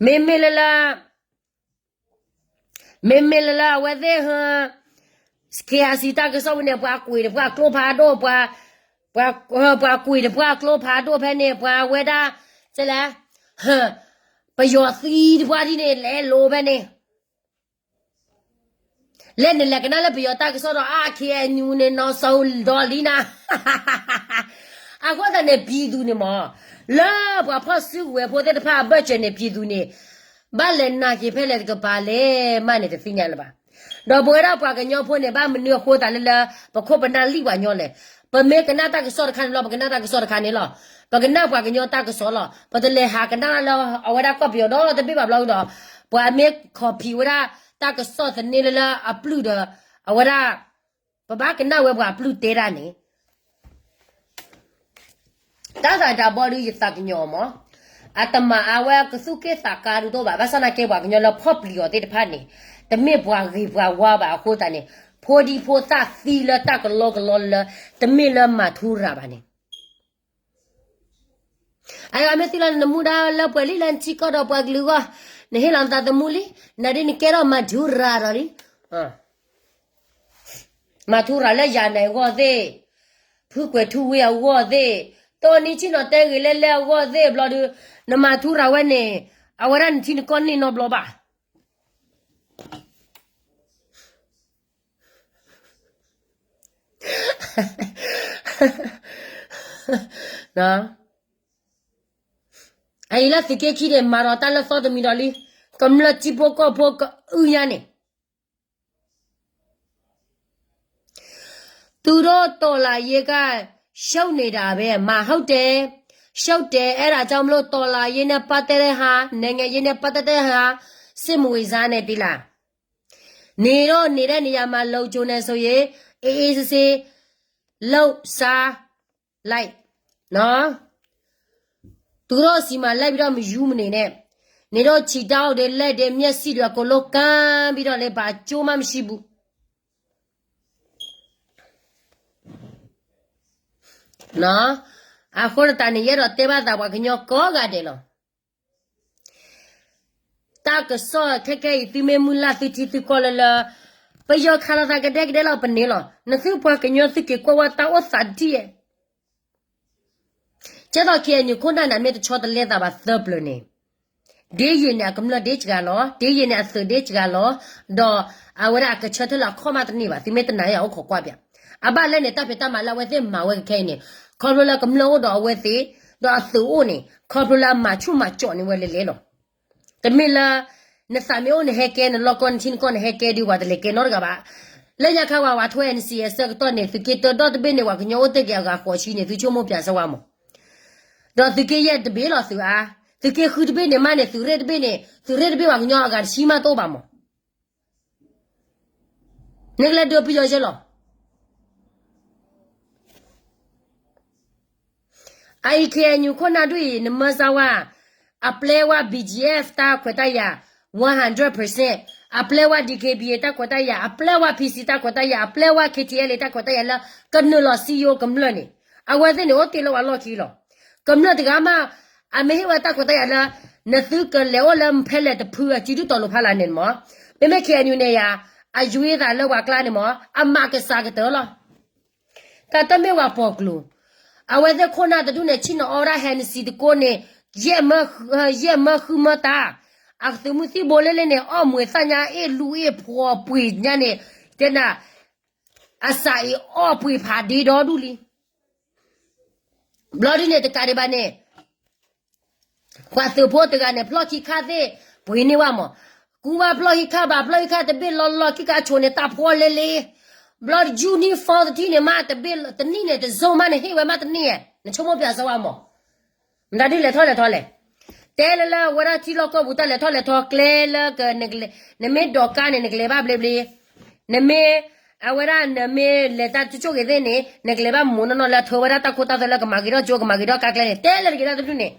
မ့မ့ၢ်လၢလၢ, မ့မ့ၢ်လၢလၢအဝဲသ့ၣ်ဟ, KIC တၢ်ကစီၣ်ဝဲန့ၣ် ပှၤကွံာ်တပှၢ်ကျိဖးဒိၣ်, ပှၤ, ပှၤကွံာ်တပှၢ်ကျိဖးဒိၣ်ဖဲန့ၣ် ပှၤဝဲဒၣ်, ကလဲၣ် ပယီၤသံတပှၢ်ဒ်န့ၣ် လဲၤလိၤဖဲန့ၣ် လဲၤနလဲၤကနၣ်လၢပယီၤတၢ်ကစီၣ်ဒီး အါ ခ့ၣ်အဲၣ်ယူၣ်န့ၣ် နီၢ်စီၤဒီလံနၤ, အဃိသတးန့ၣ် ပံၤသူန့ၣ်မး, လၢပှၤဖီၣ်စုကဝဲၤဖိသ့ၣ်တဖၣ်အဘၢၣ်စၢၤန့ၣ် ပံၤသူန့ၣ် ဘၣ်လဲၤနာ်က့ၤဖဲလဲၣ်တကပၤလဲၣ်မးန့ၣ် တသ့ၣ်ညါလၢၤဘၣ်. ဒီးပဝဲဒၣ်ပှၤကညီဖိန့ၣ် ဘၣ်မနုၤအဃိသတးလၢလၢ ပခိၣ်ပနၢ်လံၣ်ပှၤကညီလဲၣ်. ပမ့ၢ်ကနၣ်တၢ်ကစီၣ်တခါန့ၣ်လီၤ, ပကနၣ်တၢ်ကစီၣ်တခါန့ၣ်လီၤ. ပကနၣ်ပှၤကညီတၢ်ကစီၣ်လီၤ. ပတလဲၤဟးကနၣ်လၢအဝဲဒၣ်ကီၢ်ပယီၤဒီတဘ့ၣ်ဘၣ်ဘျီဒီး ပှၤမ့ၢ် copy ဝဲဒၣ်တၢ်ကစီၣ်သန့လၢလၢအပျုၢ်ဒီး အဝဲဒၣ် ပဘၣ်ကနၣ်ဝဲပှၤအပျုၢ်တဲဒၣ်န့ၣ် တၢ်သးတၢ်ဘီဒုးယသးကညီၤမး, အတမၤအါဝဲကသူၣ်က့ၣ်သးကါဒုးတအိၣ်ဘၣ်. ဘၣ်ဆၣ်သနာ်က့ ပှၤကညီလၢဖီၣ်ပျံၤအီၤသ့ၣ်တဖၣ်န့ၣ် တမ့ၢ်ပှၤဂ့ၤပှၤဝါဘၣ်အဃိသတးန့ၣ် ဖိဒံဖိသၣ်သံလၢတၢ်ကလီကလီလၢ တမ့ၢ်လၢမၤထူရၤဘၣ်န့ၣ် အမ့ၢ်သံလီၤ နမူဒါလၢပှဲၤလံလၢနထံကီၢ်ဒီးပှၤကလုာ်အဂီၢ်, နဟ့ၣ်လီၤနသးသမူလံ, နဒ်နကဲထီၣ်မၤထူရၤဒီးလံ. မၤထူရၤလၢယၤနဲၣ်အဂီၢ်သ့ၣ်, ဖုကွဲၤထူဝ့ၢ်အဂီၢ်သ့ၣ်, တိၢ်နံၣ်ဆ့ၣ်နီၤတဲဂ့ၤလဲၣ်လဲၣ်အဂီၢ်သ့ၣ်ဘျီဒုး, နမၤထူရၤဝဲန့ၣ်, အဝဲဒၣ်နထံနကီၢ်န့ၢ်နီတဘျီဘၣ်. အအံၤလၢသုးက့ခံန့ၣ် မၤဒီးတၢ်လၢသီတမံၤဒီးလံ, ကမျၢၢ်ထံဖိကီၢ်ဖိကအုၣ်ညါန့ၣ် သူတို့တော်လှန်ရေးက ရှုံးနေတာပဲ, မဟုတ်တယ်, ရှုံးတယ်, အဲဒါကြောင့်မလို့ တော်လှန်ရေးနဲ့ပတ်သက်တဲ့ဟာ, နိုင်ငံရေးနဲ့ပတ်သက်တဲ့ဟာ, စိတ်မဝင်စားနဲ့ သိလား. နေတော့ နေတဲ့နေရာမှာ လုံခြုံနေဆိုရင် အေးအေးဆေးဆေး လုပ်စားလိုက်နော်. သူတို့ဆီမှာ လိုက်ပြီးတော့ မယူမနေနဲ့. နေတော့ ခြေထောက်တွေ လက်တွေ မျက်စိတွေ အကုန်လုံး ကန်းပြီးတော့လည်း ဘာအကျိုးမှ မရှိဘူး. အဃိသတးန့ၣ် ယအဲၣ်ဒိးတဲဘၣ်သးပှၤကညီကိးဂၤဒဲးလီၤ. တၢ်ကစီၣ်ခဲခဲအံၤ သုမ့ၢ်မုၢ်လၢ်သုထံသုကီၢ်လၢလၢ ပယီၤခးလိာ်သးကဒဲကဒဲလီၤ ပန့ၢ်လီၤ. နသုပှၤကညီသုက့ၤကွၢ်ဝဲတၢ်အိၣ်သးတထံၣ်ဧါ. ကဲသိး ခ့ၣ်အဲၣ်ယူၣ် ခိၣ်နၢ်န့ၣ် မ့ၢ်တဆီတလဲသးဘၣ်သၢပျၢၤန့ၣ် ဒ်ယံာ်န့ၣ် အကမျၢၢ်ဒ့စှၤလီၤ, ဒ်ယံာ်န့ၣ် အသုးဒ့စှၤလီၤ, ဒီးအဝဲဒၣ်အကဆၢထၢၣ်လၢအခီၣ်မးတန့ၢ်ဘၣ်, သုမ့ၢ်တနာ်ယၤအိၣ်ခိးကွၢ်ပၠး. အဘၣ်လဲၣ်န့ၣ် တၢ်ဖံးတၢ်မၤလၢအဝဲသ့ၣ်မၤဝဲခဲခဲအံၤန့ၣ် ခီဖျိလၢကမျၢၢ်အိၣ်ဒီးအဝဲသ့ၣ်, ဒီးအသုးအိၣ်န့ၣ် ခီဖျိလၢအမၤဆူၣ်မၤကၠီၣ်န့ၢ်ဝဲလဲၤလဲၤလီၤ. တမ့ၢ်လၢ နသးမ့ၢ်အိၣ်နဟဲကဲ နလီၢ်ကီၢ်နထံနကီၢ် နဟဲကဲဒုး ပှၤတလဲၤကဲနီတဂၤဘၣ်. လၢညါခါဝဲ ပှၤထိ N C A အဆၢကတီၢ်န့ၣ် သုးက့တၢဒီတဘ့ၣ်န့ၣ် ပှၤကညီအိၣ်တ့ၢ်က့ၤအဂၤဃိးဆံန့ၣ် သုဆိကမိၣ်ပၠးစၢၤဝဲမး. ဒီးသုးက့ယဲၢ်တဘ့ၣ်လီၤသုးအါ, သုးက့ဃုတဘ့ၣ်န့ၣ်မးန့ၣ် သုးရ့ၣ်တဘ့ၣ်န့ၣ် သုးရ့ၣ်တဘ့ၣ်ပှၤကညီအဂၤတဆံမးတအိၣ်ဘၣ်မး. နကလဲၤဒုးပယီၤယဲလီၤ. အအံၤ ခ့ၣ်အဲၣ်ယူၣ် ခိၣ်နၢ်ဒုးအံၤ နမၢစၢ်ဝဲ, အပျဲဝဲ B G F တၢ်ခွဲးတၢ်ယာ် one hundred percent, အပျဲဝဲ D K B A တၢ်ခွဲးတၢ်ယာ်, အပျဲဝဲ P C တၢ်ခွဲးတၢ်ယာ်, အပျဲဝဲ K T L A တၢ်ခွဲးတၢ်ယာ်လၢ ကနုာ်လီၤစည်းရုံးကမျၢၢ်န့ၣ်, အဝဲသ့ၣ်န့ၣ် အိၣ်တ့ၢ်လၢပှၤလီၢ်ခံလီၤ. ကမျၢၢ်တဂၤမး အမ့ၢ်ဟ့ၣ်ဝဲတၢ်ခွဲးတၢ်ယာ်လၢ နသုကလဲၤအိၣ်လၢဖဲလဲၣ်တဖုအစုဒုၣ်တီၤလိာ်ဖးလၢ်န့ၣ်မး, မ့မ့ၢ် ခ့ၣ်အဲၣ်ယူၣ် န့ၣ်ယၤ, အယွ့သးလၢပှၤကျါန့ၣ်မး အမၤကစၢ်ကတၢၢ်လီၤ. တၢ်တမ့ၢ်ဝဲပိာ်ကျိၤ, အဝဲသ့ၣ်ခိၣ်နၢ်တဒူၣ်န့ၣ် ဆ့ၣ်နီၤအီဝဲဒၣ် Hennessy တကိးန့ၣ်, ယဲၢ်မၢဃုမၢတၢ်, အသုးမုၢ်သံၣ်ဘိလၢလၢန့ၣ် အီၣ်မူၤသၣ်ညါအ့ၣ်လူအ့ၣ်ဖှီၣ်ပှ့ၤညါန့ၣ်, တဲနၤ, အစးအ့ၣ်အီၣ်ပှ့ၤဖးဒ့ဒီဒူၣ်လံ. ဘျီဒ်န့ၣ်တကးဒံးဘၣ်န့ၣ် ပှၤသုးဖိတဂၤန့ၣ် ဖျီၣ်ခံခါသ့ၣ် ပှ့ၤန့ၢ်ဝဲမး, ကူဘၣ်ဖျီၣ်ခံခါဘၣ် ဖျီၣ်ခံခါတဘ့ၣ်လီၤလီၤခံခါအဆိၣ်န့ၣ် တၢ်ဖှီၣ်လဲၤလံ. ဘျီ uniform တထံၣ်န့ၣ်မး တဘ့ၣ်တနံၣ်န့ၣ် တစိၤမးန့ၣ် ဟ့ၣ်ဝဲမးတနံၣ်ဧါ, နဆိကမိၣ်ပၠးစၢၤဝဲမး. မတၤဒုးလဲၤထီၣ်လဲၤထီလဲၣ်. တဲလၢလၢအဝဲဒၣ်ထံလီၢ်ကီၢ်ပူၤတၢ်လဲၤထီၣ်လဲၤထီကျဲလၢက, နမ့ၢ်ဒိးကါန့ၣ် နကလဲၤဘၣ်ဘျ့ဘျ့, နမ့ၢ်, အဝဲဒၣ်နမ့ၢ်လဲၤတၢ်ကၠိကၠိဂ့ၤသ့ၣ်န့ၣ် နကလဲၤဘၣ်မိၢ်နီၢ်နီၢ်လၢအထၢဝဲဒၣ်တၢ်ခိတၢ်သွဲလၢကမၤဂ့ၤထီၣ်ကၠိကမၤဂ့ၤထီၣ်ကါကျဲန့ၣ် တဲလၢတဂ့ၤဒၣ်တဒူၣ်န့ၣ်,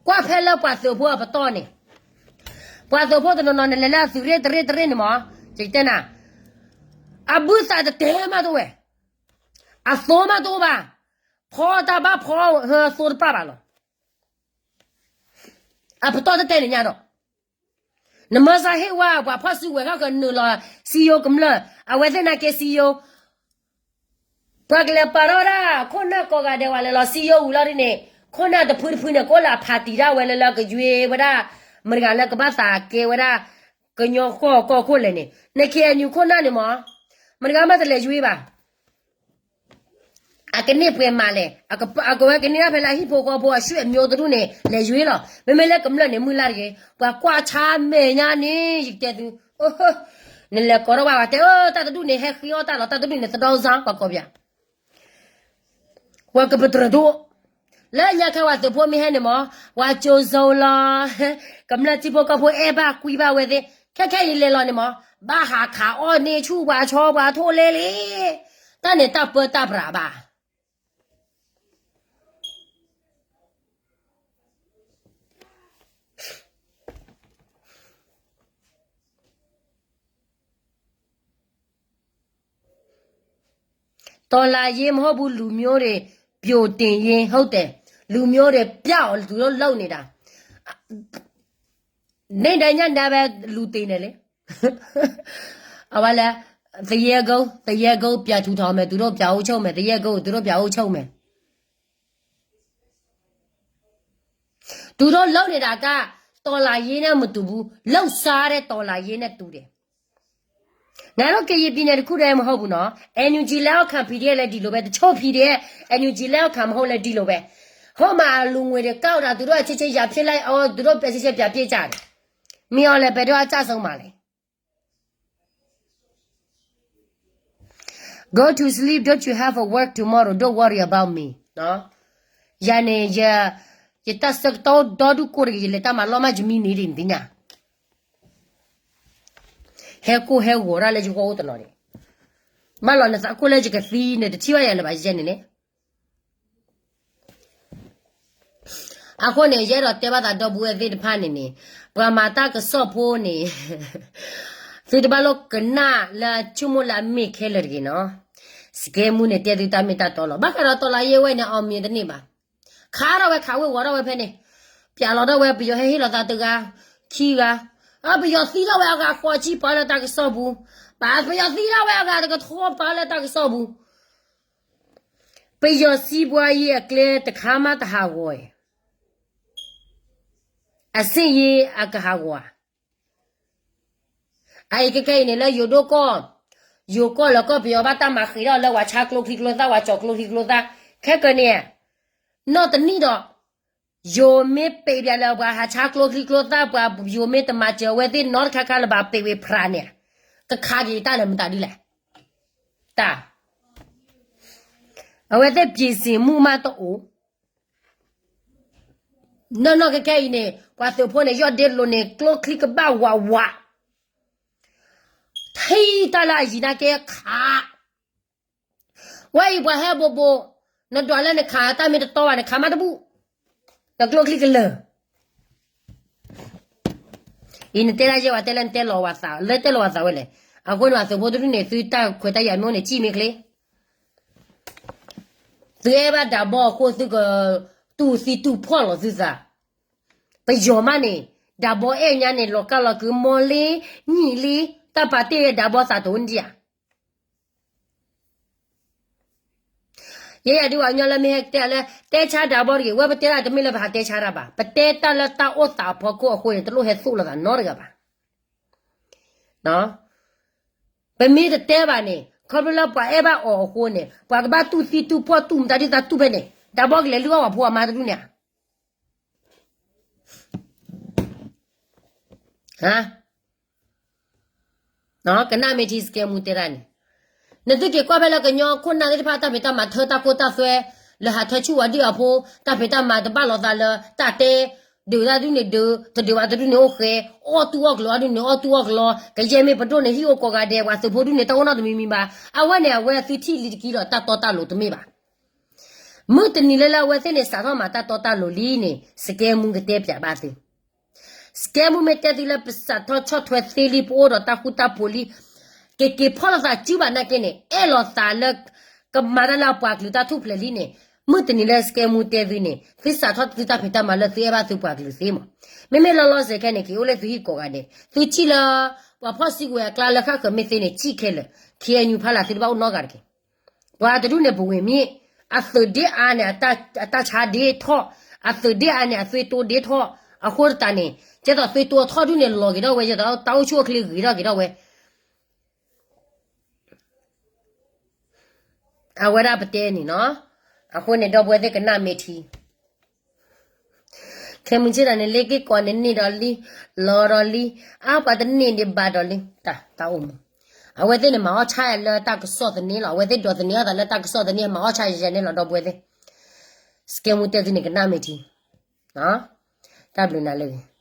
ကွၢ်ဖဲလၢပှၤသုးဖိအပတီၢ်န့ၣ် ပှၤသုးဖိတနီၤနီၤန့ၣ် လဲၤလၢအသုးရ့ၣ်တရ့ၣ်တရ့ၣ်န့ၣ်မး, ယတဲနၤ, အဘုသးတတဲမးတအိၣ်ဝဲ, အသိမးတအိၣ်ဘၣ်, ဖီတၢ်ဘၣ်ဖီ, သိတပာ်ဘၣ်လီၤ. အပတီၢ်တတဲန့ၣ်ညါဒီး နမၢစၢ်ဟ့ၣ်ဝဲ ပှၤဖီၣ်စုကဝဲၤခီကနုာ်လီၤစံယိၤကမျၢၢ်, အဝဲသ့ၣ်နာ်က့စံယိၤ, ပှၤကလဲၤပာ်ထီၣ်ဝဲဒၣ် ခိၣ်နၢ်ကိးဂၤဒဲးဝဲလဲၤလီၤစံယိၤဝံၤလီၤဒ်န့ၣ်, ခိၣ်နၢ်တဖုတဖုန့ၣ် ကအိၣ်လၢအဖးတံၢ်ဒၣ်ဝဲလၢလၢကယွ့ဝဲဒၣ် မတၤတဂၤလၢကဘၣ်သးကဲဝဲဒၣ် ကညီကီၢ်ကီၢ်ခိၣ်လဲၣ်န့ၣ် န K N U ခိၣ်နၢ်န့ၣ်မး မတၤတဂၤမးတလဲၤယွ့ဘၣ်. အကန့ၢ်ပှဲၤမးလဲၣ်, အကဝဲကန့ၢ်ဒၣ်ဖဲလၢအဟံၣ်ဖိဃီဖိအဆွေမျိုးတဒူၣ်န့ၣ် လဲၤယွ့လီၤ. မ့မ့ၢ်လၢကမျၢၢ်န့ၣ် မုၢ်လၢ်တဂ့ၤ, ပှၤကွၢ်ဆါမဲာ်ညါန့ၣ် ယကတဲသု, နလဲၤကိးထီၣ်ဘၣ်ဝဲတဲ, တၢ်တဒူၣ်န့ၣ် ဟဲဃ့အီၣ်တၢ်လီၤ, တၢ်တဒူၣ်န့ၣ် သဒီစါ ပှၤကိးပယၤ ပှၤကပတြၢၤဒိၣ်, လၢညါခဲပှၤသုးဖိမ့ၢ်ဟဲန့ၣ်မး, ပှၤကၠိစိလီၤ, ကမျၢၢ်ထံဖိကီၢ်ဖိအဲၣ်ဘၣ်ကွံဘၣ်ဝဲသ့ၣ်, ခဲခဲအံၤလဲၤလီၤန့ၣ်မး, ဘၣ်ဟးခးအီၣ်န့ၢ်ဆူၣ်ပှၤဆီပှၤထိလဲလံ, တၢ်န့ၣ်တၢ်ပၢတၢ်ပြးဘၣ်. တော်လှန်ရေးမဟုတ်ဘူး, လူမျိုးတွေ ပြုတ်တင်ရေး ဟုတ်တယ်, လူမျိုးတွေ ပျောက်အောင် သူတို့လုပ်နေတာ, နေ့တိုင်းညနေပဲ လူသေနေလေ, အဝဲလဲ, သူရဲကုန်း, သူရဲကုန်း ပြန်ထူထောင်မယ်, သူတို့ ပြန်အုပ်ချုပ်မယ်, သူရဲကုန်း သူတို့ ပြန်အုပ်ချုပ်မယ်. သူတို့လုပ်နေတာက တော်လှန်ရေးနဲ့မတူဘူး, လုပ်စားတဲ့ တော်လှန်ရေးနဲ့တူတယ်. ငါတို့ ကရင်ပြည်နယ်တစ်ခုတည်းမဟုတ်ဘူးနော်, NUG လက်အောက်ခံ PDF လည်းဒီလိုပဲ, တချို့ PDF NUG လက်အောက်ခံမဟုတ်လည်းဒီလိုပဲ, ဟိုမှာလူငွေတွေကောက်တာ, သူတို့အချင်းချင်းရန်ဖြစ်လိုက်, အော်, သူတို့အချင်းချင်းပြန်ပစ်ကြတယ်. မင်းအောင်လှိုင်ဘယ်တော့အကျဆုံးမှာလဲ? Go to sleep, don't you have a work tomorrow, don't worry about me. ယၤန့ၣ် ယတၢ်ဆၢကတီၢ်ဒီဒူၣ်ကိးတဂ့ၤ, ယလဲၤတၢ်မၤလီၢ်မး ယမံန့ၢ်ဒံးနသ့ၣ်ညါ, ဟဲကိၢ်ဟဲဂီၤတၢ်လၢယဂီၢ်အိၣ်တနီၤန့ၣ်, ဘၣ်လီၤနသးခိၣ်လၢယကသံန့ၣ် တထံၣ်ဘၣ်ယၤလၢၤဘၣ်ယဲန့ၣ်န့ၣ် အဃိန့ၣ် ယအဲၣ်ဒိးတဲဘၣ်သးဒီပုၢ်ဝဲၢ်သ့ၣ်တဖၣ်န့ၣ်န့ၣ်, ပှၤမၤတၢ်ကစီၣ်ဖိန့ၣ်, သုတဘၣ်လိာ်ကနၣ်လၢဆိကမိၣ်လၢအမ့ၢ်ခဲလၢာ်တဂ့ၤနီၤ. စကဲမူန့ၣ် တဲသုတၢ်မ့ၢ်တၢ်တီလီၤ. ဘၣ်ဃးဒီးတော်လှန်ရေးဝဲန့ၣ် အောင်မြင်တန့ၢ်ဘၣ်. ခးထီၣ်ဝဲ ခးဝ့ၤဝီၤထီၣ်ဝဲဖဲန့ၣ်, ပျးလီၤထီၣ်ဝဲ ပယီၤဟဲဟ့ၣ်လီၤသးတဂၤ, ခံဂၤ, ပယီၤသံထီၣ်ဝဲအဂၤဃိးဆံ ပာ်လၢတၢ်ကစီၣ်ပူၤ, ပယီၤသံထီၣ်ဝဲအဂၤတကထိ ပာ်လၢတၢ်ကစီၣ်ပူၤ ပယီၤစီးပွားရေးအကျဲတခါမှတဟးဂီၤ, အဆင့်ရေးအကဟးဂီၤဧါ. အအံၤခဲခဲအံၤန့ၣ် လၢယိၤဒိၣ်ကီၢ်, ယိၤကီၢ်လၢကီၢ်ပယီၤဘၣ်တၢ်မၤဃ့ထီၣ်လၢပှၤဆါကျိချံကျိသၣ်, ပှၤကၠီၤကျိချံကျိသၣ်, ခဲကနံၣ်အံၤ, နီၢ်တနံၣ်ဒီး, ယိၤမ့ၢ်ပံးပၠးလၢပှၤဟးဆါကျိချံကျိသၣ်, ပှၤယိၤမ့ၢ်တမၤစၢၤအဝဲသ့ၣ်နီတခါခါလၢၤဘၣ် ပံးဝ့ၤဖြးန့ၣ်, ကခးက့ၤတၢ်လၢမတၤဒ်လဲၣ်. တၢ် အဝဲသ့ၣ် ပြင်ဆင်မှု မးတအိၣ် နီၢ်နီၢ်ခဲခဲအံၤန့ၣ် ပှၤသုးဖိန့ၣ် ယီၢ်ဒ့လိာ်န့ၣ် ကျိချံကဘၣ်ဝးဝး, ထံၣ်တၢ်လၢအယံၤနာ်က့ခး, ဝဲအံၤပှၤဟဲဘိးဘိး, နဒွးလၢနခးတၢ်မ့ၢ်တတီဘၣ် နခးမးတဘူၣ်, နကျိချံကလၢာ် အံၤနတဲဒၣ်ယဲဝဲတဲလၢနတဲလီၤဝဲသး, လၢတဲလီၤဝဲသးဝဲလဲၣ်. အဃိန့ၣ် ပှၤသုးဖိတဒူၣ်န့ၣ် သုတၢ်ခွဲးတၢ်ယာ်မ့ၢ်အိၣ်န့ၣ် စံၣ်မ့ၢ်ချ့, သုအဲၣ်ဘၣ်ဒးဘီအဃိ သုကတူၢ်သံတူၢ်ဖှီၣ်လီၤသုသး. ပယီၤမးန့ၣ် ဒးဘီအဲၣ်ညါန့ၣ် လီၤကၢ်လီၤကုၤ မီၢ်လ့ နံၣ်လံ, တၢ်ပာ်တ့ၢ်ဝဲဒးဘီသးတအိၣ်ဒံးဧါ. ယဲယၤဒုးဝဲညီလၢမ့ၢ်ဟဲတဲလၢ တဲဆါဒးဘီတဂ့ၤ, ဝဲပတဲတၢ်တမ့ၢ်လၢပဟးတဲဆါတၢ်ဘၣ်, ပတဲတၢ်လၢတၢ်အိၣ်သးအဖီခိၣ်အဃိန့ၣ် တလိၣ်ဟဲသိၣ်လိာ်သးနီတဂၤဘၣ်. ပမ့ၢ်တတဲဘၣ်န့ၣ် ခီဖျိလၢပှၤအဲၣ်ဘၣ်အီၤအဃိန့ၣ် ပှၤကဘၣ်တူၢ်သံတူၢ်ဖှီၣ်တူၢ်မတၤဒ်သးတူၢ်ဖဲန့ၣ် ဒးဘီကလဲၤလုၢ်အီၣ်ပှၤဖိအမါတဒူၣ်န့ၣ်ဧါ. ကနၣ်မ့ၢ်ထံစကဲမူတဲတၢ်န့ၣ်, နသုက့ၤကွၢ်ဖဲလၢကညီခိၣ်နၢ်သ့ၣ်တဖၣ် တၢ်ဖံးတၢ်မၤထၢတၢ်ခိတၢ်သွဲ, လၢဟးထၢဆူၣ်ဝဲဒၣ်အဖိ, တၢ်ဖံးတၢ်မၤတဘၣ်လိာ်သးလၢတၢ်တဲ, ဒုးတၢ်တဒူၣ်န့ၣ်ဒုး, တဒုးဘၣ်တဒူၣ်န့ၣ်အိၣ်ဃဲ, အီၣ်တူၢ်အီၣ်ကလီအဒူၣ်န့ၣ် အီၣ်တူၢ်အီၣ်ကလီ, ကယဲၢ်မ့ၢ်ပဒိၣ်န့ၣ် ဟံၣ်အိၣ်ကိးဂၤဒဲး, ပှၤသုးဖိဒူၣ်န့ၣ် တၢ်အိၣ်နီတမံၤမံၤဘၣ်. အဝဲန့ၣ် အဝဲသုထံၣ်လံတက့ၢ်ဒီး တၢ်တီတၢ်လိၤတမ့ၢ်ဘၣ်. မုၢ်တနံၤလၢလၢအဝဲသ့ၣ်န့ၣ် စးထီၣ်မၤတၢ်တီတၢ်လိၤလံန့ၣ် စကဲမူကတဲပၠးဘၣ်သု. စကဲမူမ့ၢ်တဲသုလၢပစးထီၣ်ဆီၣ်ထွဲသ့လံ ပအိၣ်ဒီးတၢ်ဃူတၢ်ဖိးလံ, ကက့ၤဖီၣ်လိာ်သးစုဘၣ်နာ်က့န့ၣ် အဲၣ်လိာ်သးလၢ ကမၤတၢ်လၢအပှၤကလုာ်တၢ်ထူၣ်ဖျဲးလံန့ၣ်, မုၢ်တနံၤလၢစကဲမူတဲသုန့ၣ် သုစးထီၣ်သုတၢ်ဖံးတၢ်မၤလၢသုအဲၣ်ဘၣ်သုပှၤကလုာ်သ့မး. မ့မ့ၢ်လီၤလီၤဆဲးခဲန့ၣ် က့ၤအိၣ်လၢသုဟံၣ်ကိးဂၤဒဲး, သုထံၣ်လၢ ပှၤဖီၣ်စုကဝဲၤအကျါလၢဃၣ်ဃၢၤမ့ၢ်သ့န့ၣ် စံၣ်ခဲလၢာ်, ခ့ၣ်အဲၣ်ယူၣ်ဖီလာ် သုတဘၣ်အိၣ်နီတဂၤတက့ၢ်. ပှၤတဒူၣ်န့ၣ် ပဝ့ၤမ့ၢ် အသုးဒ့အါန့ၣ် အတၢ်ဆါဒ့ထီၣ်, အသုးဒ့အါန့ၣ် အသွံတိဒ့ထီၣ်, အဃိသတးန့ၣ် ကဲသိးသွံတိထီၣ်ဒုန့ၣ် လီၤက့ၤထီၣ်ဝဲ ကဲသိးတၢ်အိၣ်ဆူၣ်အိၣ်ချ့ဂ့ၤထီၣ်က့ၤထီၣ်ဝဲ အဝဲဒၣ်ပတဲန့ၣ်နီၤ. အဃိန့ၣ် ဒီပုၢ်ဝဲၢ်သ့ၣ်ကနၣ်မ့ၢ်ထံ, ခဲမုၢ်ဆ့ၣ်တၢ်န့ၣ် လ့က့ၢ်ကီးန့ၣ်န့ၢ်ဒီးလံ, လီၤဒီးလံ, အါပှၤတန့ၢ်ဒံးဘၣ်ဒီးလံ, တၢ်အိၣ်မူ. အဝဲသ့ၣ်န့ၣ် မၤအီၣ်ဆၣ်လၢတၢ်ကစီၣ်သန့လီၤ. အဝဲသ့ၣ်ဒိးသန့အီၣ်သးလၢတၢ်ကစီၣ်သန့ မၤအီၣ်ဆၣ်ယဲန့ၣ်လီၤ ဒီပုၢ်ဝဲၢ်သ့ၣ်. စကဲမူတဲသုန့ၣ်ကနၣ်မ့ၢ်ထံ, တၢ်ဘျုးနၤလၢ